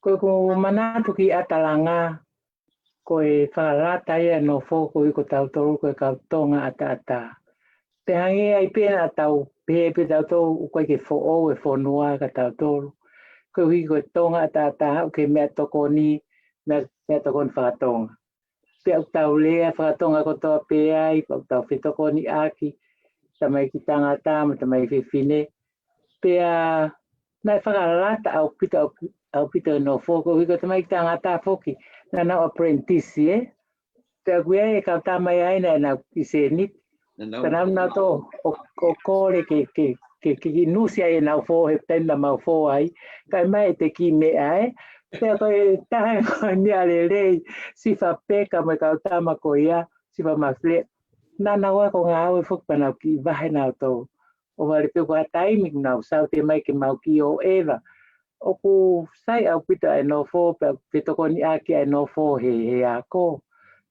Ko ʻeku manatu ki ʻAtalanga, ko e fakalata ia e nofo ko ē ko tautolu ko e kau Tonga ʻataʻatā. Pea hangē ai pē naʻa tau pehē pē tautolu ʻoku ʻikai ke foʻou e fonua kia tautolu. Koeʻuhi ko e Tonga ʻataʻatā ʻoku ke meʻatokoni, meʻa, meʻatokoni fakatonga. Pea ʻoku tau lea fakatonga kotoa pē ai, pea ʻoku tau fetokoniʻaki, tamaiki tangata mo tamaiki fefine. Pea naʻe fakalata ʻaupito, ʻaupito e nofo, koeʻuhi ko e tamaiki tangata foki, naʻa nau apprentice, ē? Pea ʻoku ʻi ai e kau tama ia naʻa nau kiʻi sēniti. Naʻa nau, pea naʻa nau tō ʻo, ʻo kole ke, ke, ke, ke kiʻi nusi ai ʻenau fō he taimi naʻa mau fō ai. Kae ʻomai ʻete kiʻi meʻa, ē? Pea ko e taha ko e meʻa lelei, Sifa Peka mo e kau tama ko ia, Sifa Mafle. Naʻa nau ako ngāue foki pea nau kiʻi vahe nautolu. ʻO vale pē ko ha taimi kuo nau saute mai ke mau kiʻi ō ʻeva. ʻOku sai ʻaupito ʻa e nofo, pea fetokoniʻaki ʻa e nofo he, he ako.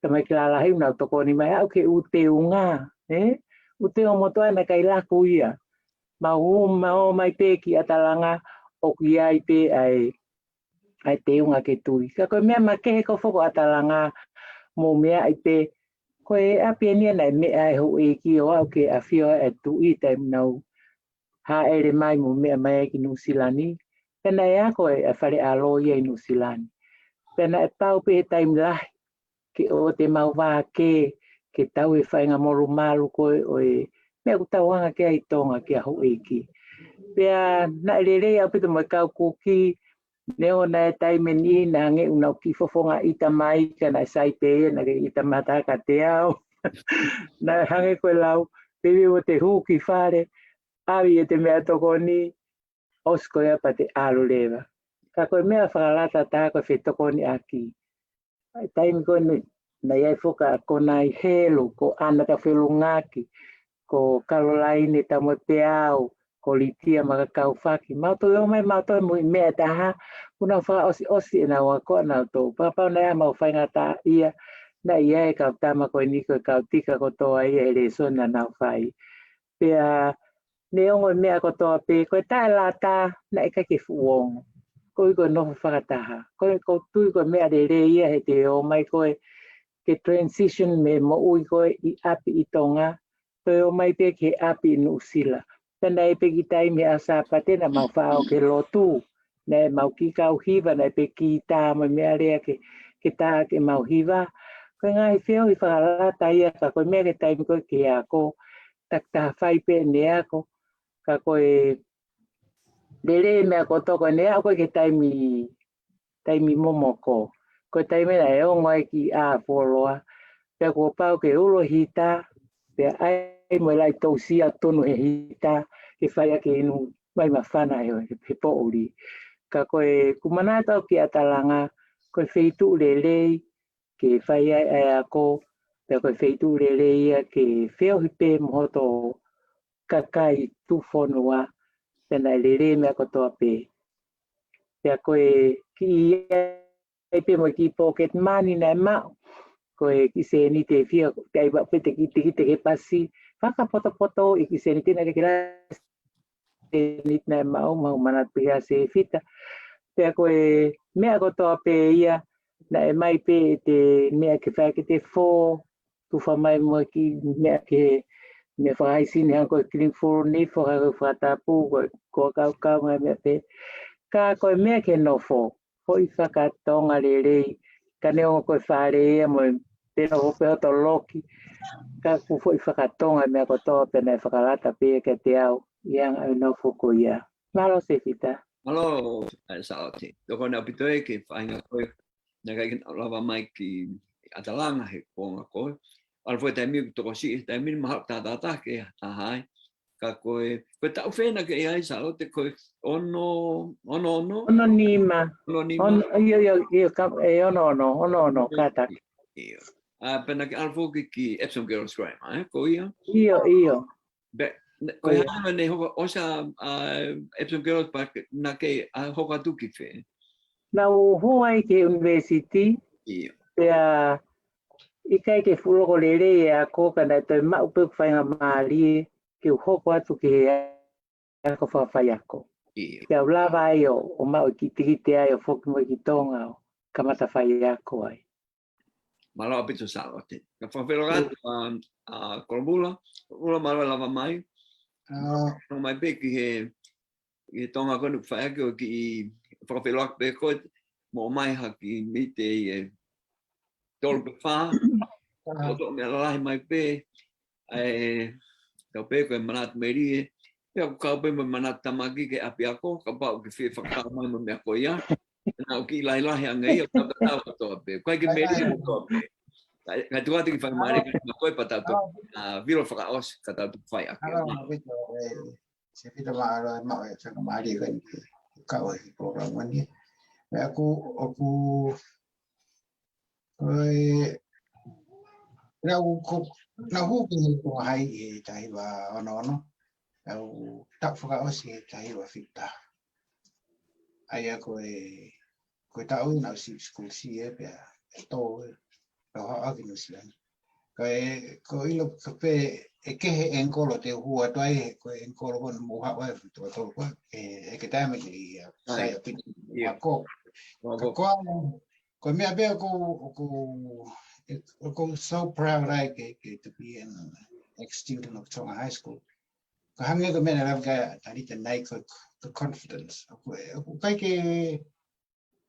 Tamaiki lalahi naʻa nau tokoni mai, aʻu ki he ʻū teunga, ē? ʻŪ teunga motuʻa naʻe ʻikai laku ia. Mau ō, mau ō mai pē ki ʻAtalanga, ʻoku ʻi ai pē ʻa e, ʻa e teunga ke tui. Ka ko e meʻa makehe ko ē foki ʻo ʻAtalanga, mou meaʻi pē, ko e ʻapi eni ia naʻe meʻa e houʻeiki ʻo aʻu ki he ʻafio ʻa e tuʻi taimi naʻa nau hāʻele mai mo meʻa mai ai ki Nuʻusila ni. Pea naʻe ako e, ʻa e fale ʻalo ia ʻi Nuʻusila ni. Pea naʻe pau pē he taimi lahi ke ʻoua te mau vā ke, ke tau e faʻahinga molumalu ko ē ʻo e meʻa ʻoku tau hanga ki ai ʻi Tonga ki he houʻeiki. Pea naʻe lelei ʻaupito mo e kau kuki, neongo naʻe taimi ʻe niʻihi naʻe hangē ʻoku nau kiʻi fofonga ʻita mai, ka naʻe sai pē ia, naʻe ʻita mai ha taha kiate au. Naʻe hangē ko e lau, pea ʻi he ʻoua te hū ki fale, ʻave ʻete meʻatokoni, ʻosi ko ia pea te ʻalu leva. Ka ko e meʻa fakalata taha ko e fetokoniʻaki. ʻA e taimi ko ē naʻe ʻi ai foki ʻa Konai Helu, ko ʻAna Tafelungaki, ko Kalolaine Tamoepeau, ko Litia Makakaufaki. Mau toe ō mai, mau toe muimui meʻa ʻe taha, kuo nau fakaʻosiʻosi ʻenau ako ʻanautolu. Pea kapau naʻe ʻi ai haʻamau faingataʻaʻia, naʻe ʻi ai e kau tama ko eni ko e kau tika kotoa ia he lēsoni naʻa nau fai. Pea neongo e meʻa kotoa pē, ko e taʻelata, naʻe ʻikai ke fuʻu ongo. Koeʻuhi ko e nofo fakataha. Ko e, ʻoku ou tui ko e meʻa lelei ia he te ō mai ko ē ke transition mei he moʻui ko ē ʻi ʻapi ʻi Tonga, toe ō mai pē ki he ʻapi ʻi Nuʻusila. Pea naʻe ʻi ai pē kiʻi taimi he ʻaho Sāpate naʻa mau faʻao ki he lotu. Naʻe mau kiʻi kau hiva, naʻe ʻi ai pē kitā mo e meʻa lea ke, ke tā ke mau hiva. Ko e ngaahi feohi fakalata ia ka ko e meʻa ki he taimi ko ē ki he ako, takitaha fai pē ʻene ako. Ka ko e lelei e meʻa kotoa ko ē naʻe aʻu ko ē ki he taimi, taimi momoko. Ko e taimi naʻe ongo ai e kiʻi ʻā fuoloa. Pea kuo pau ke ulo e hita, pea ʻai mo e laʻi tousia tonu he hita, ke fai ʻaki e inu mai māfana he, he poʻuli. Ka ko ʻeku manatu au ki ʻAtalanga, ko e feituʻu lelei ke fai ai ʻa e ako, pea ko e feituʻu lelei ia ke feohi pē mo hoto kakai tuʻufonua, pea naʻe lelei e meʻa kotoa pē. Pea ko e kiʻi ʻai pē mo e kiʻi pocket money naʻe maʻu. Ko e kiʻi sēniti ʻe fiha, te ʻai pē te kiʻi, te kiʻi, te ke pasi. Fakapotopoto e kiʻi sēniti naʻe ke la sēniti naʻe maʻu, mau manatu pē ia Sefita. Pea ko e meʻa kotoa pē ia, naʻe ʻomai pē ʻete meʻa ke fai ʻaki ʻete fō, tufa mai mo e kiʻi meʻa ke, meʻa fakahaisini hangē ko e kilingi fulu ni, faka-, fakatapu, ko e, ko e kaukau ngaahi meʻa pē. Ka ko e meʻa ke nofo, foʻi fakatonga lelei, ka neongo ko e fale ia mo e te nofo pē hoto loki, ka ʻoku foʻi fakatonga e meʻa kotoa pē naʻe fakalata pē ia kiate au, ʻi he anga ʻo e nofo ko ia. Mālō Sefita. Mālō, ʻe Sālote. Tokoni ʻaupito ē ki he faʻahinga ko ē naʻe ʻikai ke u lava mai ki ʻAtalanga he kuonga ko ē. ʻAlu foki e taimi ʻoku tokosiʻi, he taimi ni mahalo tātātā ke taha ai. Ka ko e, ko e taʻu fē naʻa ke ʻi ai Sālote, ko e ono, ono ono? Ono nima. Ono nima. Ono, ʻio, ʻio, ʻio, ka, ʻe ono ono, ono ono, kātaki. ʻIo. ʻA, pea naʻa ke ʻalu foki ki Epsom Girls Grammar, ē, ko ia? ʻIo, ʻio. Pea, ne, ko e hā naʻe hoko ʻosi ʻa, ʻa Epsom Girls pea ke, naʻa ke, ʻa, hoko atu ki fē? Naʻa ku hū ai ki he university, ʻIo. pea ʻikai ke fuʻu loko lelei e ako ka naʻe toe maʻu pē ʻeku faingamālie ke u hoko atu ki he ako fakafaiako. ʻIo. Pea u lava ai ʻo, ʻo maʻu e kiʻi tikite ai ʻo foki mai ki Tonga ʻo kamata faiako ai. Mālō ʻaupito Sālote. Ka fakafeʻiloaki atu ʻa, ʻa Kolomula, Kolomula mālō e lava mai. ʻA, Lava mai pē ki he, ki he Tonga ko eni ʻoku fai ʻaki ʻo kiʻi fakafeʻiloaki pē ko e mo mai ha kiʻi mite ʻi he tolu pe fā. ʻA, Tau toʻo meʻa lalahi mai pē. ʻA e, tau pē ko e manatu melie. Pea ʻoku kau pē mo e manatu tamaki ki he ʻapiako, kapau ʻoku ke fie fakatau mai mo e meʻa ko ia. Naʻa ʻoku kiʻi lahilahi ange ia, tau tatau kotoa pē. ʻIkai ke melie kotoa pē. Ka, ka tuʻu atu ki he faingamālie, ka ko e pea tau toki, ʻa, vilo fakaʻosi, ka tau toki fai ʻaki. ʻAlā, ʻaupito, ē, Sefita mālō e maʻu e faingamālie ko eni ke kau he polokalama ni. Pea ʻoku, ʻoku, ko e, naʻa ku, ko, naʻa ku hū ki he Tonga High he taha hiva ono ono. Naʻa ku taʻu fakaʻosi he taha hiva fitu taha. ʻA ia ko e, ko e taʻu ia naʻa ku sivi school C ē pea ʻe tō ē. Pea u haʻu ʻaki Nuʻu Sila ni. Ka e, ko e ʻilo ka pē ʻe kehe e ʻengikolo te u hū atu ai he ko e ʻengikolo ko ē naʻa mou haʻu ai ʻa e toko tolu ko ē, ʻe, ʻe ke taimi ke ia, ʻAi. sai ʻaupito ʻIo. ako. Ka Ako. ko e, ko e meʻa pē ʻoku, ʻoku, ʻoku so proud ai ke, ke to be an ex-student of Tonga High School. Ka hangē ko e meʻa naʻe lave ki ai ʻa Talita nai ko e, ko e confidence. ʻOku, ʻoku ʻikai ke,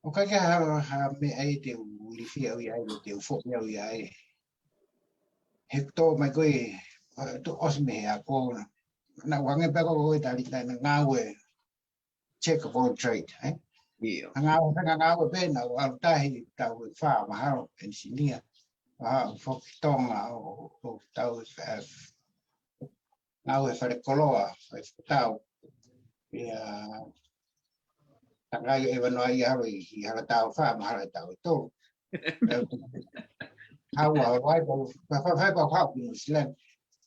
ʻoku ʻikai ke ha, ha meʻa ia te u ilifia au ia ai, te u foʻi au ia ai. He tō mai ko ē, ʻa, tō ʻosi mei he ako na. Naʻa ku hangē pē ko ē Talita naʻa ngāue jack of all trade, ē? ʻIo. Ngāue, ngāue pē naʻa ku ʻalu tahi, taʻu ʻe fā mahalo, engineer. ʻA, foki Tonga ʻo, ʻo, ʻo tau, ē, ngāue fale koloa, fale fakatau. Pea, tangai e vanoa ia ʻalu ʻi, ʻi hala taʻu ʻe fā, mahalo taʻu ʻe tolu. Haʻu ʻa Hawaii, pea, pea, pea, pea, pea, haʻu ki Nuʻu Sila ni.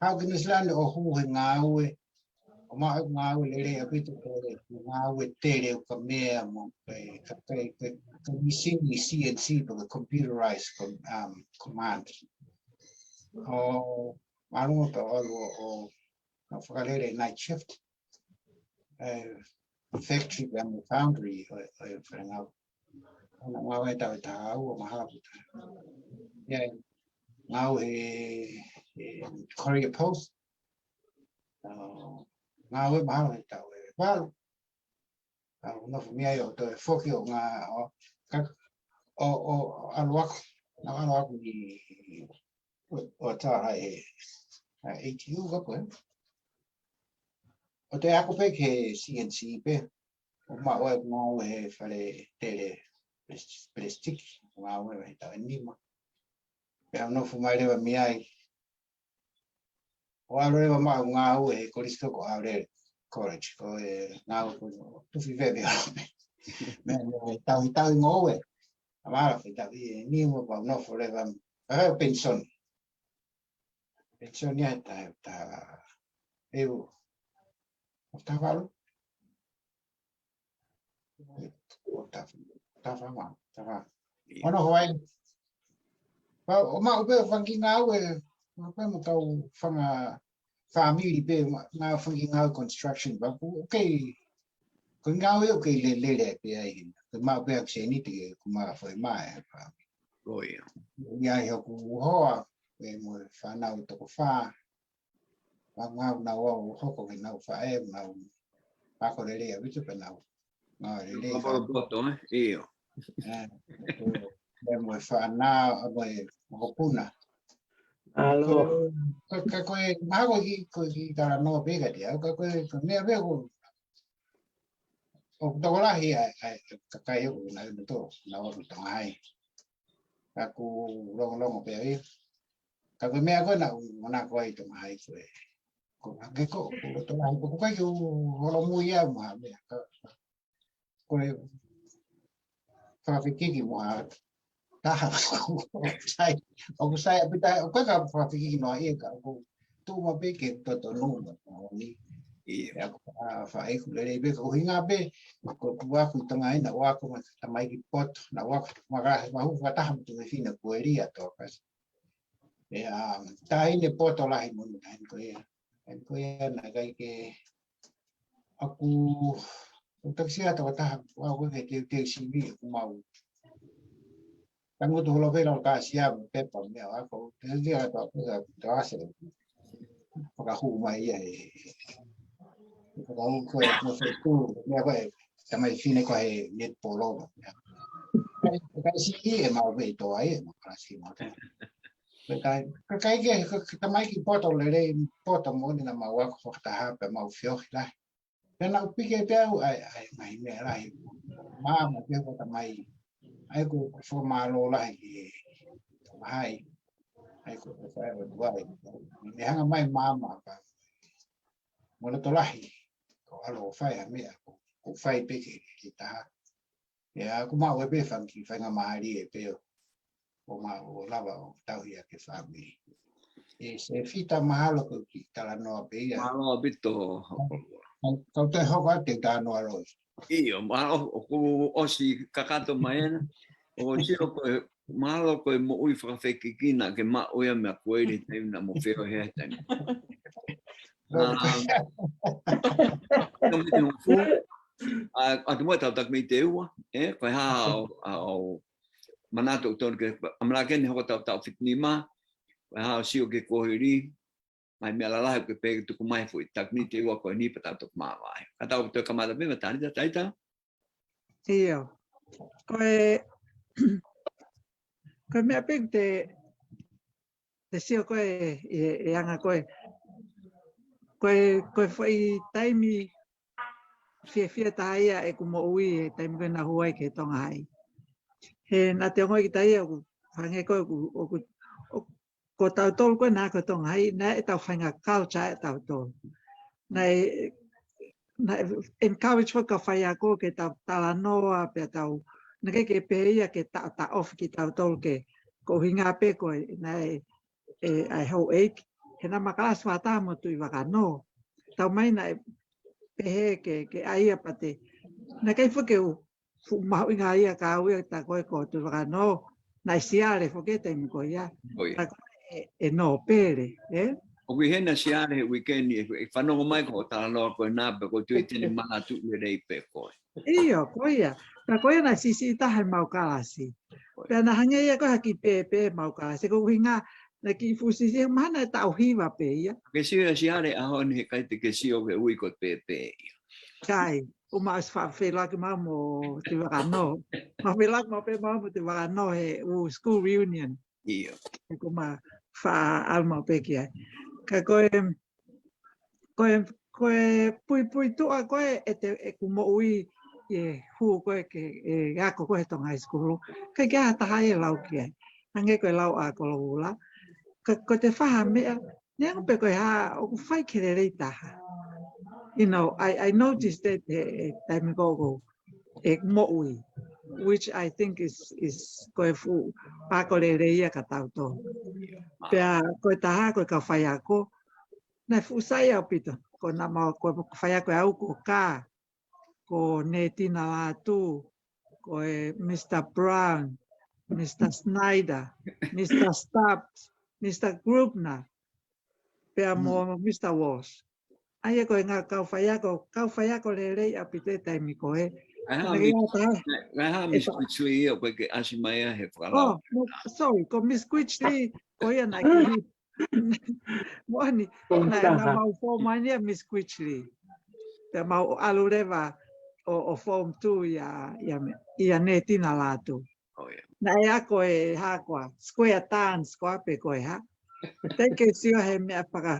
Haʻu ki Nuʻu Sila ni ʻo hū he ngāue, ʻo maʻu e ngāue lelei ʻaupito ko e ngāue tele ʻo ka meʻa mo e ka, ka, ka, ka machine ni C N C pe ko e computerized com-, um, command. ʻO mālunga pea ʻalu ʻo, ʻo, ʻo fakalele night shift. ʻE, factory pea mo e foundry ʻo, ʻo e fale ngāue. ʻO na ngāue taʻu ʻe taha ua mahalo pē. ʻIo, ngāue he, he Courier Post. ʻO, ngāue mahalo he taʻu ʻe valu. ʻO nofo mei ai ʻo toe foki ʻo ngā, ʻo, ka, ʻo, ʻo, ʻalu ako, naʻa ku ʻalu ako ʻi, ʻo, ʻo tā ai he, ʻa, A T U ka ko ē. ʻO toe ako pē ki he C N C pē, ʻo maʻu ai ngāue he fale tele plas-, plastic, ngāue he taʻu ʻe nima. Pea u nofo mai leva mei ai, ʻo ʻalu leva maʻu ngāue he kolisi ko ē ko Aureli College, ko e ngāue ko e tufi veve ʻo me, me, me tauhi, tauhi ngoue. ʻA mālō, fai taʻu ʻe nima pea u nofo leva, ʻa, penisoni. Penisoni ai taha, taha, ʻe u, ʻo taha valu. ʻO taha, taha fā ma, taha fā. ʻIo. ʻO nofo ai. Pea, ʻo maʻu pē fanga kiʻi ngāue, maʻu pē mo e kau fanga fāmili pē, ma-, ngāue fanga kiʻi ngāue construction, pea ʻoku, okay. Ko e ngāue ʻoku kei lelele pē ai hina. Ko e maʻu pē ʻaku sēniti ke ku maka foʻi mai, pea. ʻIo. ʻI ai hoku hoa, pea mo e fānau toko fā. Pea ngāue naʻa nau hoko ke nau faʻē, nau ako lelei ʻaupito pea nau ngāue lelei. Ngāue poto, ē? ʻIo. ʻE, pea mo e fānau, ʻa mo e mokopuna. ʻAlō. Ka, ka ko e, mahalo ko e kiʻi, ko e kiʻi talanoa pē kiate au, ka ko e, ko e meʻa pē ʻoku, ʻoku tokolahi ʻa e, ʻa e kakai ʻoku nau ʻi Tonga, nau ʻi Tonga Hai. Ka ʻoku longolongo pē ia. Ka ko e meʻa ko ē naʻa ku manako ai ʻi Tonga Hai ko e, ko e hangē ko, ko e tokolahi, ʻoku ʻikai ke u holomui au mo ha meʻa. Ka, ko e fakafekiki mo ha taha ʻoku sai, ʻoku sai ʻaupito, ʻoku ʻikai ke fakafekiki noa ia ka ʻoku tuʻu maʻu pē ke totonu mo moʻoni. ʻIo. ʻA ia ko e faʻa ʻeku lelei pē, ko e ʻuhinga pē, ko ʻeku ako ʻi Tonga Hai naʻa ku ako mo e tamaiki poto, naʻa ku ako mo e kalasi vahu fakataha mo e tuofefine ko Elia Tokasi. ʻE, ʻa, taʻahine poto lahi mo e taʻahine ko ia. Taʻahine ko ia naʻe ʻikai ke ʻaku, ʻoku takisia toko taha, ʻa, ʻoku ke teuteu sivi ʻoku mau. Tangutu holo pē lau kasia mo pepa meʻa ʻa ko, teuteu atu ʻa ko, ka, ka ase. Fakahū mai ia ʻe. Fakahū ko e, mo se tu, meʻa ko e, tamaiki fefine ko e netball. Ka, ka si ʻe mau vei to ai, ʻe mau kalasi mau. Ka, ka, ka ʻikai ke, ka, ka tamaiki poto lelei, poto moʻoni naʻa mau ako fakataha pē mau feohi lahi. Pea naʻa ku piki pē au ʻa e, ʻa e ngaahi meʻa lahi. Māmā pē ko e tamai. ʻA ia ko e fakamālō lahi ki he Tonga Hai. ʻA ia ko e fai o tuai. Ne hanga mai māmā ka. Mo e loto lahi. Ko ʻalu ʻo fai ha meʻa. Ko, ko fai pē ke, ke taha. ʻIo, ʻoku maʻu ʻe pē fanga kiʻi faingamālie pē ʻo, ʻo ma, ʻo lava ʻo tauhi ʻa e fāmili. ʻE Sefita, mahalo ko e kiʻi talanoa pē ia. Mālō ʻaupito. Kau, kau toe hoko atu e talanoa loi. ʻIo, mahalo ʻoku ʻosi kakato mai ena. ʻOku sio ko e mahalo ko e moʻui fakafekiki naʻa ke maʻu ia mei a Kueli taimi naʻa mo feohi he taimi. Ā, ka mei te hongofulu, ʻa, ʻa te moe tau taki mei te ua, ē, ko e hā ʻo, ʻa, ʻo manatu ʻoku tonu ke, ʻamanaki eni hoko tau taʻu fitu nima, ko e hā ʻo sio ki he kuohili, mai meʻa lalahi ke pehē tuku mai foʻi taki mei te ua ko eni pea tau toki māvae. Ka tau toe kamata pē ma Talita, Talita. ʻIo. Ko e, ko e meʻa pē te, te sio ko e, ʻe, ʻe anga ko e, ko e, ko e foʻi taimi fiefia taha ia ʻeku moʻui he taimi ko ē naʻa ku hū ai ki Tonga Hai. He naʻa te ongoʻi kita ia ʻoku hangē ko ē ʻoku, ʻoku, ʻoku, ko tautolu ko ē naʻa ko Tonga Hai, naʻe ʻetau faʻahinga culture ʻe tautolu. Naʻe, naʻe encourage foki ʻa e faiako ke tau talanoa, pea tau, naʻe ʻikai ke pehē ia ke taʻotaʻofi kitautolu ke, ko e ʻuhinga pē ko e, naʻe, ʻe, ʻa e houʻeiki, he naʻa ma kalasi fakataha mo Tuʻivakanō. Taumaiā naʻe pehē ke, ke ʻai ia pea te. Naʻe ʻikai foki ke u, fuʻu mahuʻinga ia ka au ia ta ko e ko Tuʻivakanō, naʻe Siale foki he taimi ko ia. ʻIo. Ta ko e, ʻe nōpele, ē? ʻOku ʻi hena Siale he uike ni, ʻe, ʻe fanongo mai ko e talanoa ko ena pea ʻoku ou tui te ne manatu lelei pē ko ē. ʻIo, ko ia. Ta ko ia naʻe siʻisiʻi taha ʻemau kalasi. Pea naʻe hangē ia ko e haki pēpē ʻemau kalasi. Ko e ʻuhinga naʻe kiʻi fuʻu siʻisiʻi, mahalo ʻe taʻu hiva pē ia. Ke sio ia Siale ʻaho ni he ʻikai te ke sio ke ui ko e pēpē ia. ʻIkai, ʻoku mau ʻosi faʻa feʻiloaki mau mo Tuʻivakanō. Mau feʻiloaki mau pē mau mo Tuʻivakanō he ʻū school reunion. ʻIo. He ʻoku mau faʻa ʻalu mau pē ki ai. Ka ko e, ko e, ko e puipuituʻa ko ē ʻete, ʻeku moʻui ʻi he hū ko ē ke, ʻe ako ko ē he Tonga High School. ʻIkai ke ʻi ai ha taha ia ʻe lau ki ai. Hangē ko e lau ʻa Koloula. Ka, ko ʻete fai ha meʻa, neongo pe ko e hā, ʻoku fai ke lelei taha. You know, I, I noticed that he, he taimi ko ē ʻoku ou moʻui, which I think is, is ko e fuʻu ako lelei ia kia tautolu. Pea ko e taha, ko e kau faiako, naʻe fuʻu sai ʻaupito, ko naʻa mau, ko e faiako ʻe au ko Kā, ko Netina Lātū, ko e Mister Brown, Mister Snyder, Mister Stubbs, Mister Grubner, pea mo Mister Walsh. ʻA ia ko e ngaahi kau faiako, kau faiako lelei ʻaupito he taimi ko ē. ʻAi hā Miss Quigley ia ʻoku ʻikai ke ʻasi mai ia he fakalao. Oh, no, sorry, ko Miss Quigley, ko ia naʻe kiʻi. Moʻoni, naʻe, naʻa mau form one ia Miss Quigley. Pea mau ʻalu leva ʻo, ʻo form two ia, ia me, ia Netina Lātū. Oh, yeah. Naʻe ako e hā koā, square dance koā pe ko e hā. Te ke sio he meʻa faka,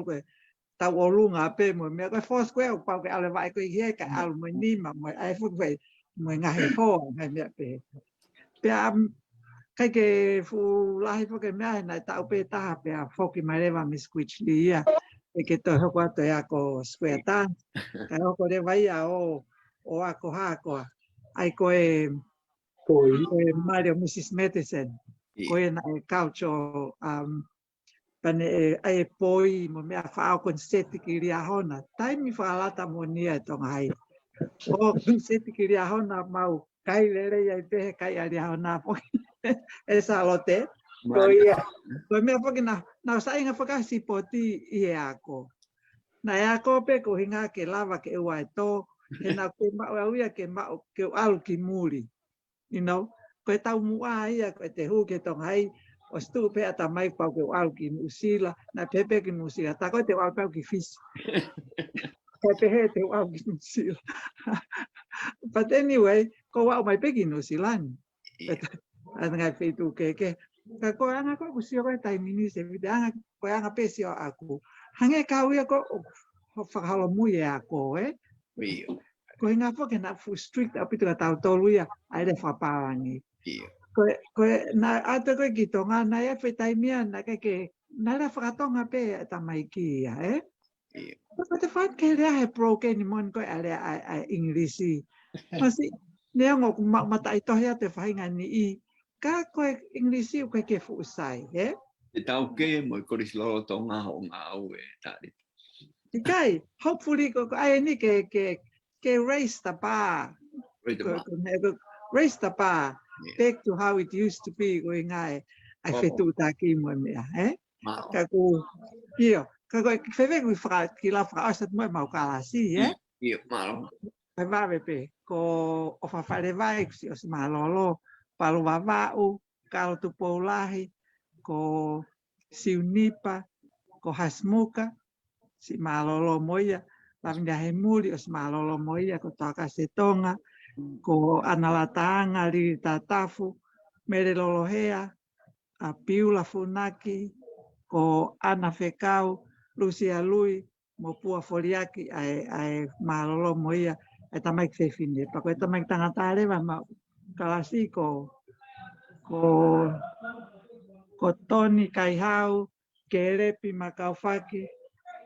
tolu ko e tau ʻolunga pē mo e meʻa ko e Foursquare, ʻoku pau ke ʻalu e vaʻe ko ē ʻi he kae ʻalu mo e nima, mo e ʻai foki mo e ngaahi hoa, ngaahi meʻa pē. Pea, um, ʻikai ke fuʻu lahi foki e meʻa he naʻe taʻu pē taha pea foki mai leva Miss Quigley ia, ʻikai ke toe hoko atu e ako square dance. Kae hoko leva ia ʻo, ʻo ako hā koā. ʻAi ko e, ko e mali ʻo Mrs Matheson. Ko e naʻe cultural, um, pane e, ʻai e poi mo e meʻa faʻao ko eni seti ki Liahona. Taimi fakalata moʻoni ia ʻe Tonga Hai. ʻO ko eni seti ki Liahona mau kai lelei ai pē he kai ʻa Liahona foki. ʻE Sālote. Ko ia. Ko e meʻa foki naʻa, naʻa ku saiʻia foki he sipoti ʻi he ako. Naʻe ako pē ko e ʻuhinga ke lava ke ʻoua ʻe tō, he naʻa ku maʻu au ia ke maʻu, ke u ʻalu ki muli. You know, ko e taumuʻa ia, ko e te hū ki Tonga Hai, ʻosi tuʻu pē ʻatamai pau ke u ʻalu ki Nuʻusila, naʻe pehē pē ki Nuʻusila, tā ko ē te u ʻalu pē au ki Fisi. Ko e pehē te u ʻalu ki Nuʻusila. But anyway, ko u aʻu mai pē ki Nuʻusila ni. ʻA e ngaahi feituʻu kehekehe. Ka ko e anga ko ē ʻoku sio ko ē taimi ni Tēvita, anga, ko e anga pē sio ʻaku. Hangē kau ia ko ē ʻoku fakaholomui e ako, ē? Ko e ʻuhinga foki naʻe fuʻu strict ʻaupito kia tautolu ia, ʻa e lea fakapālangi. Ko e, ko e, naʻe ʻatu ko ē ki Tonga, naʻe ʻi ai e foʻi taimi ia, naʻe ʻikai ke, naʻe lea fakatonga pē e tamaiki ia, ē? Ko e te fat ke lea he broken moʻoni ko e ʻa e lea ʻa, ʻa e English. Masi, neongo ʻoku ma-, mataʻitohi atu e faʻahinga niʻihi. Ka ko e English ʻoku ʻikai ke fuʻu sai, ē? ʻE tau ke mo e kolisi lolotonga hoʻo ngāue, Tali. ʻIkai, hopefully ko, ko ʻai eni ke, ke, ke raise the bar. Raise the bar. Ko, ko, ko, raise the bar. Back to how it used to be, ko e ngaahi, ʻa e fetuʻutaki mo e meʻa, ē? Ka ko, ʻio, ka ko e fefeka ʻoku faka-, kila fakaʻosi atu mo e mau kalasi, ē? ʻIo, mālō. Pea vave pē, ko ʻOfa Falevai, kuo ʻosi mālōlō, Palu Vavaʻu, Kalo Tupoulahi, ko Siunipa, ko Hasimuka, siʻi mālōlō mo ia, Lavinia Hemuli, ʻosi mālōlō mo ia, ko Toakase Tonga, ko ʻAna Lataʻanga, Lili Tatafu, Mele Lolohea, ʻa Piula Funaki, ko ʻAna Fekau, Lusia Lui, mo Pua Foliaki, ʻa e, ʻa e mālōlō mo ia, ʻa e tamaiki fefine. Pea ko e tamaiki tangata leva mau kalasi ko, ko, ko Toni Kaihau, Kelepi Makaufaki,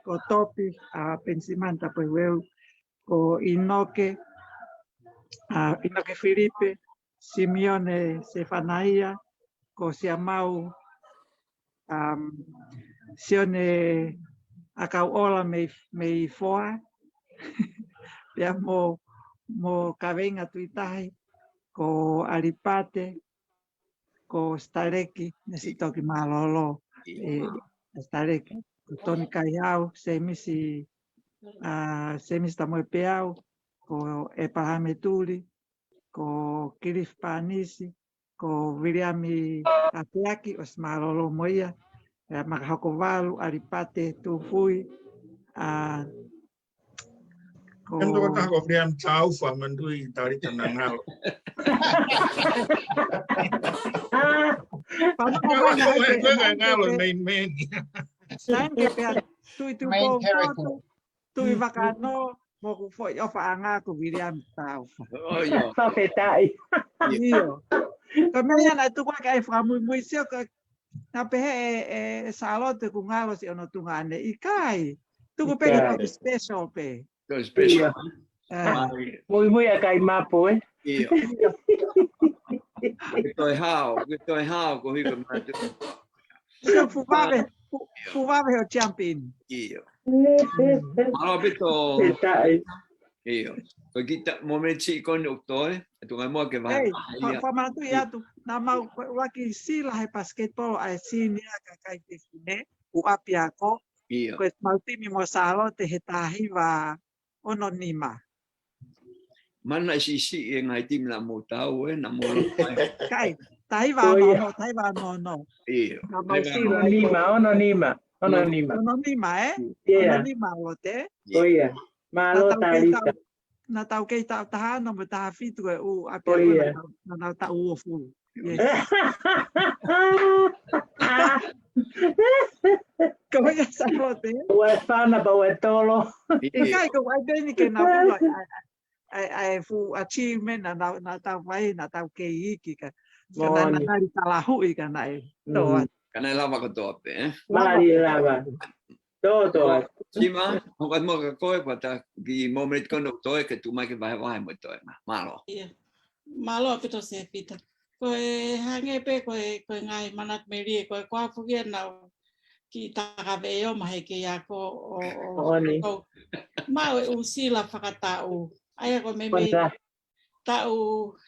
ko Topi, ʻa Penisimani Tapuehueu, ko ʻInoke, ʻa ʻInoke Filipe, Simione Sefanaia, ko Siamau, um, Sione ʻAkauʻola mei, mei Foa, pea mo, mo Kaveinga Tuʻitahi, ko ʻAlipate, ko Sitaleki, ne siʻi toki mālōlō, ʻe, Sitaleki, ko Toni Kaihau, Semisi, ʻa, Semisi Tamoepeau, ko ʻEpalahame Tuli, ko Kilifi Panisi, ko Viliami Apeaki, ʻosi mālōlō mo ia, ʻa Makahokovalu, ʻAlipate Tufui, ʻa, ko Em toko taha ko Viliami Taufa, manatuʻi Tali, naʻa ngalo. Pea mo ko e ngalo, main, main. Tui Tupou Fotu, Tui Vakano, mo ʻeku foʻi ʻofaʻanga ko Viliami Taufa. Fakafetaʻi. ʻIo. Ka meʻa ia naʻe tuku ake ai fakamuimui sio ka naʻe pehē ʻe, ʻe, ʻe Sālote ʻoku ngalo siʻono tuʻunga ʻanenai. ʻIkai. Tuku pē ke toki special pē. Toki special. ʻIo. Muimui ʻa Kaimapu, ē? ʻIo. Ke toe hao, ke toe hao, ko hiko matu. Sio fuʻu vave, fuʻu, fuʻu vave he ʻo champion. ʻIo. Mālō ʻaupito. ʻIo. Ko e kiʻi momeniti ko eni ʻoku toe, ʻe tuʻu mai muʻa ke vahe. Hei, fa-, fakamanatuʻi atu, naʻa mau ʻuluaki sila he basketball ʻa e senior kakai fefine, ʻoku ʻapiako. ʻIo. Ko e mau timi mo Sālote he taha hiva ono nima. Mana ʻi sisi e ngaahi timi naʻa mou tau, ē, naʻa mou ʻai. Kai, Taha hiva ono ono, taha hiva ono ono. ʻIo. Ka mau sio ai ko e ono nima, ono nima, ono nima. Ono nima, ē? Ono nima, Lote. ʻIo. Naʻa tau kei taʻu, naʻa tau kei taʻu taha ono mo e taha fitu ʻi he ʻū ʻapiako naʻa tau, naʻa tau taʻu uofulu. Ko ia Sālote. Ua fana pa ua tolo. ʻIkai, ko ai pē ni ke nau ʻai, ʻai, ʻai, ʻai fuʻu achievement naʻa, naʻa, naʻa tau fai, naʻa tau kei iiki ka. Ka naʻe, naʻe ngali talahuʻi ka naʻe. Toa. Ka naʻe lava kotoa pē, ē? Mālie lava. Tō, tō. Sima, ʻoku ʻi ai mo ka koe, pea ta ki momeniti ko ena toe ke tuʻu mai ke vahevahe mo toe. Mālō. ʻIo. Mālō ʻaupito Sēpita. Ko e hangē pē ko e, ko e ngaahi manatu melie, ko e ko afu kia nau ki takave ʻo mahe ke ako ʻo, ʻo, ʻo maʻu e ʻū sila fakataʻu. ʻA ia ko e meimei taʻu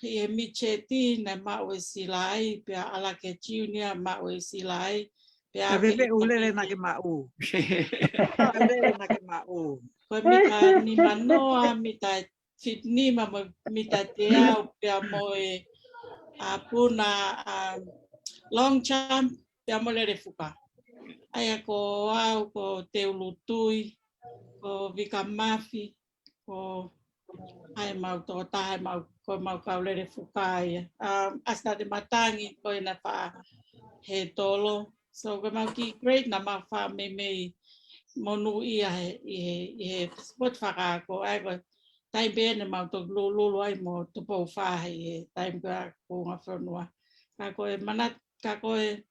ʻi he mitieti naʻe maʻu e sila ai, pea ʻalu ki he junior maʻu e sila ai, pea ʻa veve ʻulele naʻa ke maʻu. ʻA veve naʻa ke maʻu. Ko e mita nima noa, mita fitu nima mo e mita teau, pea mo e ʻa puna ʻa long jump, pea mo e lele fuka. ʻA ia ko au, ko Teu Lutui, ko Vika Mafi, ko ʻa e mau tokotaha, ʻa e mau, ko e mau kau lele fuka ia. ʻA, ʻa State Matangi, ko ena fa he tolo. So, ko e mau kiʻi grade naʻa mau faʻa meimei monūʻia he, ʻi he, ʻi he sport fakaako. ʻA ia ko e taimi pē ena mau toki lulululu ai mo Tupou Fā ʻi he taimi ko ia ko e ngaahi fonua. Ka ko e manatu, ka ko e,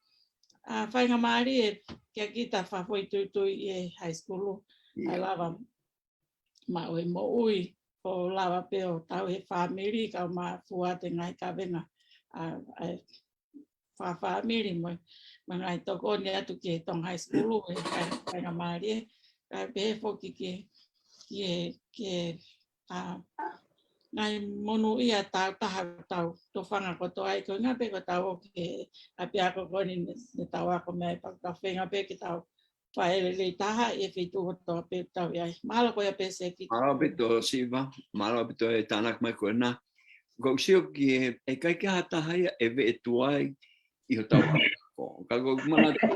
ʻa, faingamālie kia kita fakafoʻituitui ʻi he high school. ʻA e lava maʻu e moʻui, ʻo lava pē ʻo tauhi e fāmili, kae ʻumaʻā e ngaahi kavenga, ʻa, ʻa e fakafāmili mo e, mo e ngaahi tokoni atu ki he Tonga High School, ʻa e, ʻa e, ʻa e faingamālie, kae pehē foki ki he, ki he, ki he, ʻa, ngaahi monūʻia tau, taha tau, tofanga kotoa ai, ko e ʻuhinga pē ko ʻetau ō ki he ʻapiako ko eni ne, ne tau ako mei ai pea ko e feinga pē ke tau fai e lelei taha ʻi he feituʻu kotoa pē ʻoku tau ʻi ai. Mālō ko ia pē Sēpita. Mālō ʻaupito Siva, mālō ʻaupito e tānaki mai ko ena. ʻOku ou sio ki he, ʻikai ke ʻi ai ha taha ia ʻe veʻe tuai ʻi hotau ako. Ka ʻoku ou manatu,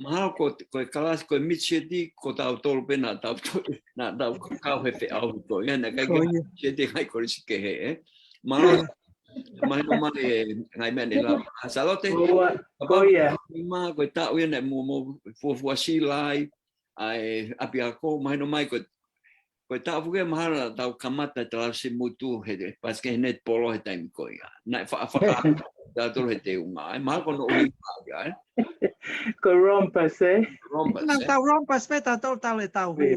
mahalo ko, ko e kalasi, ko e mitieti, ko tautolu pē naʻa tau to-, naʻa tau kau he feʻauhi ko ia, naʻe ʻikai ke ʻi ai ha mitieti ʻi he ngaahi kolisi kehe, ē. Mahalo, mahino mai e ngaahi meʻa ne lava. ʻA Sālote, ko ia. Ko e taʻu ia naʻe mou, mou fuofua sila ai, ʻa e ʻapiako, mahino mai ko, ko e taʻu foki ia mahalo naʻa tau kamata e talasi mutu he, he pasike he netipolo he taimi ko ia. Naʻe fa-, faka-, tautolu he teunga, ē. Mahalo ko hono ʻuhinga ia, ē. Ko e rompas, ē? Rompas, ē? Naʻa tau rompas pē tautolu talu e tau hū.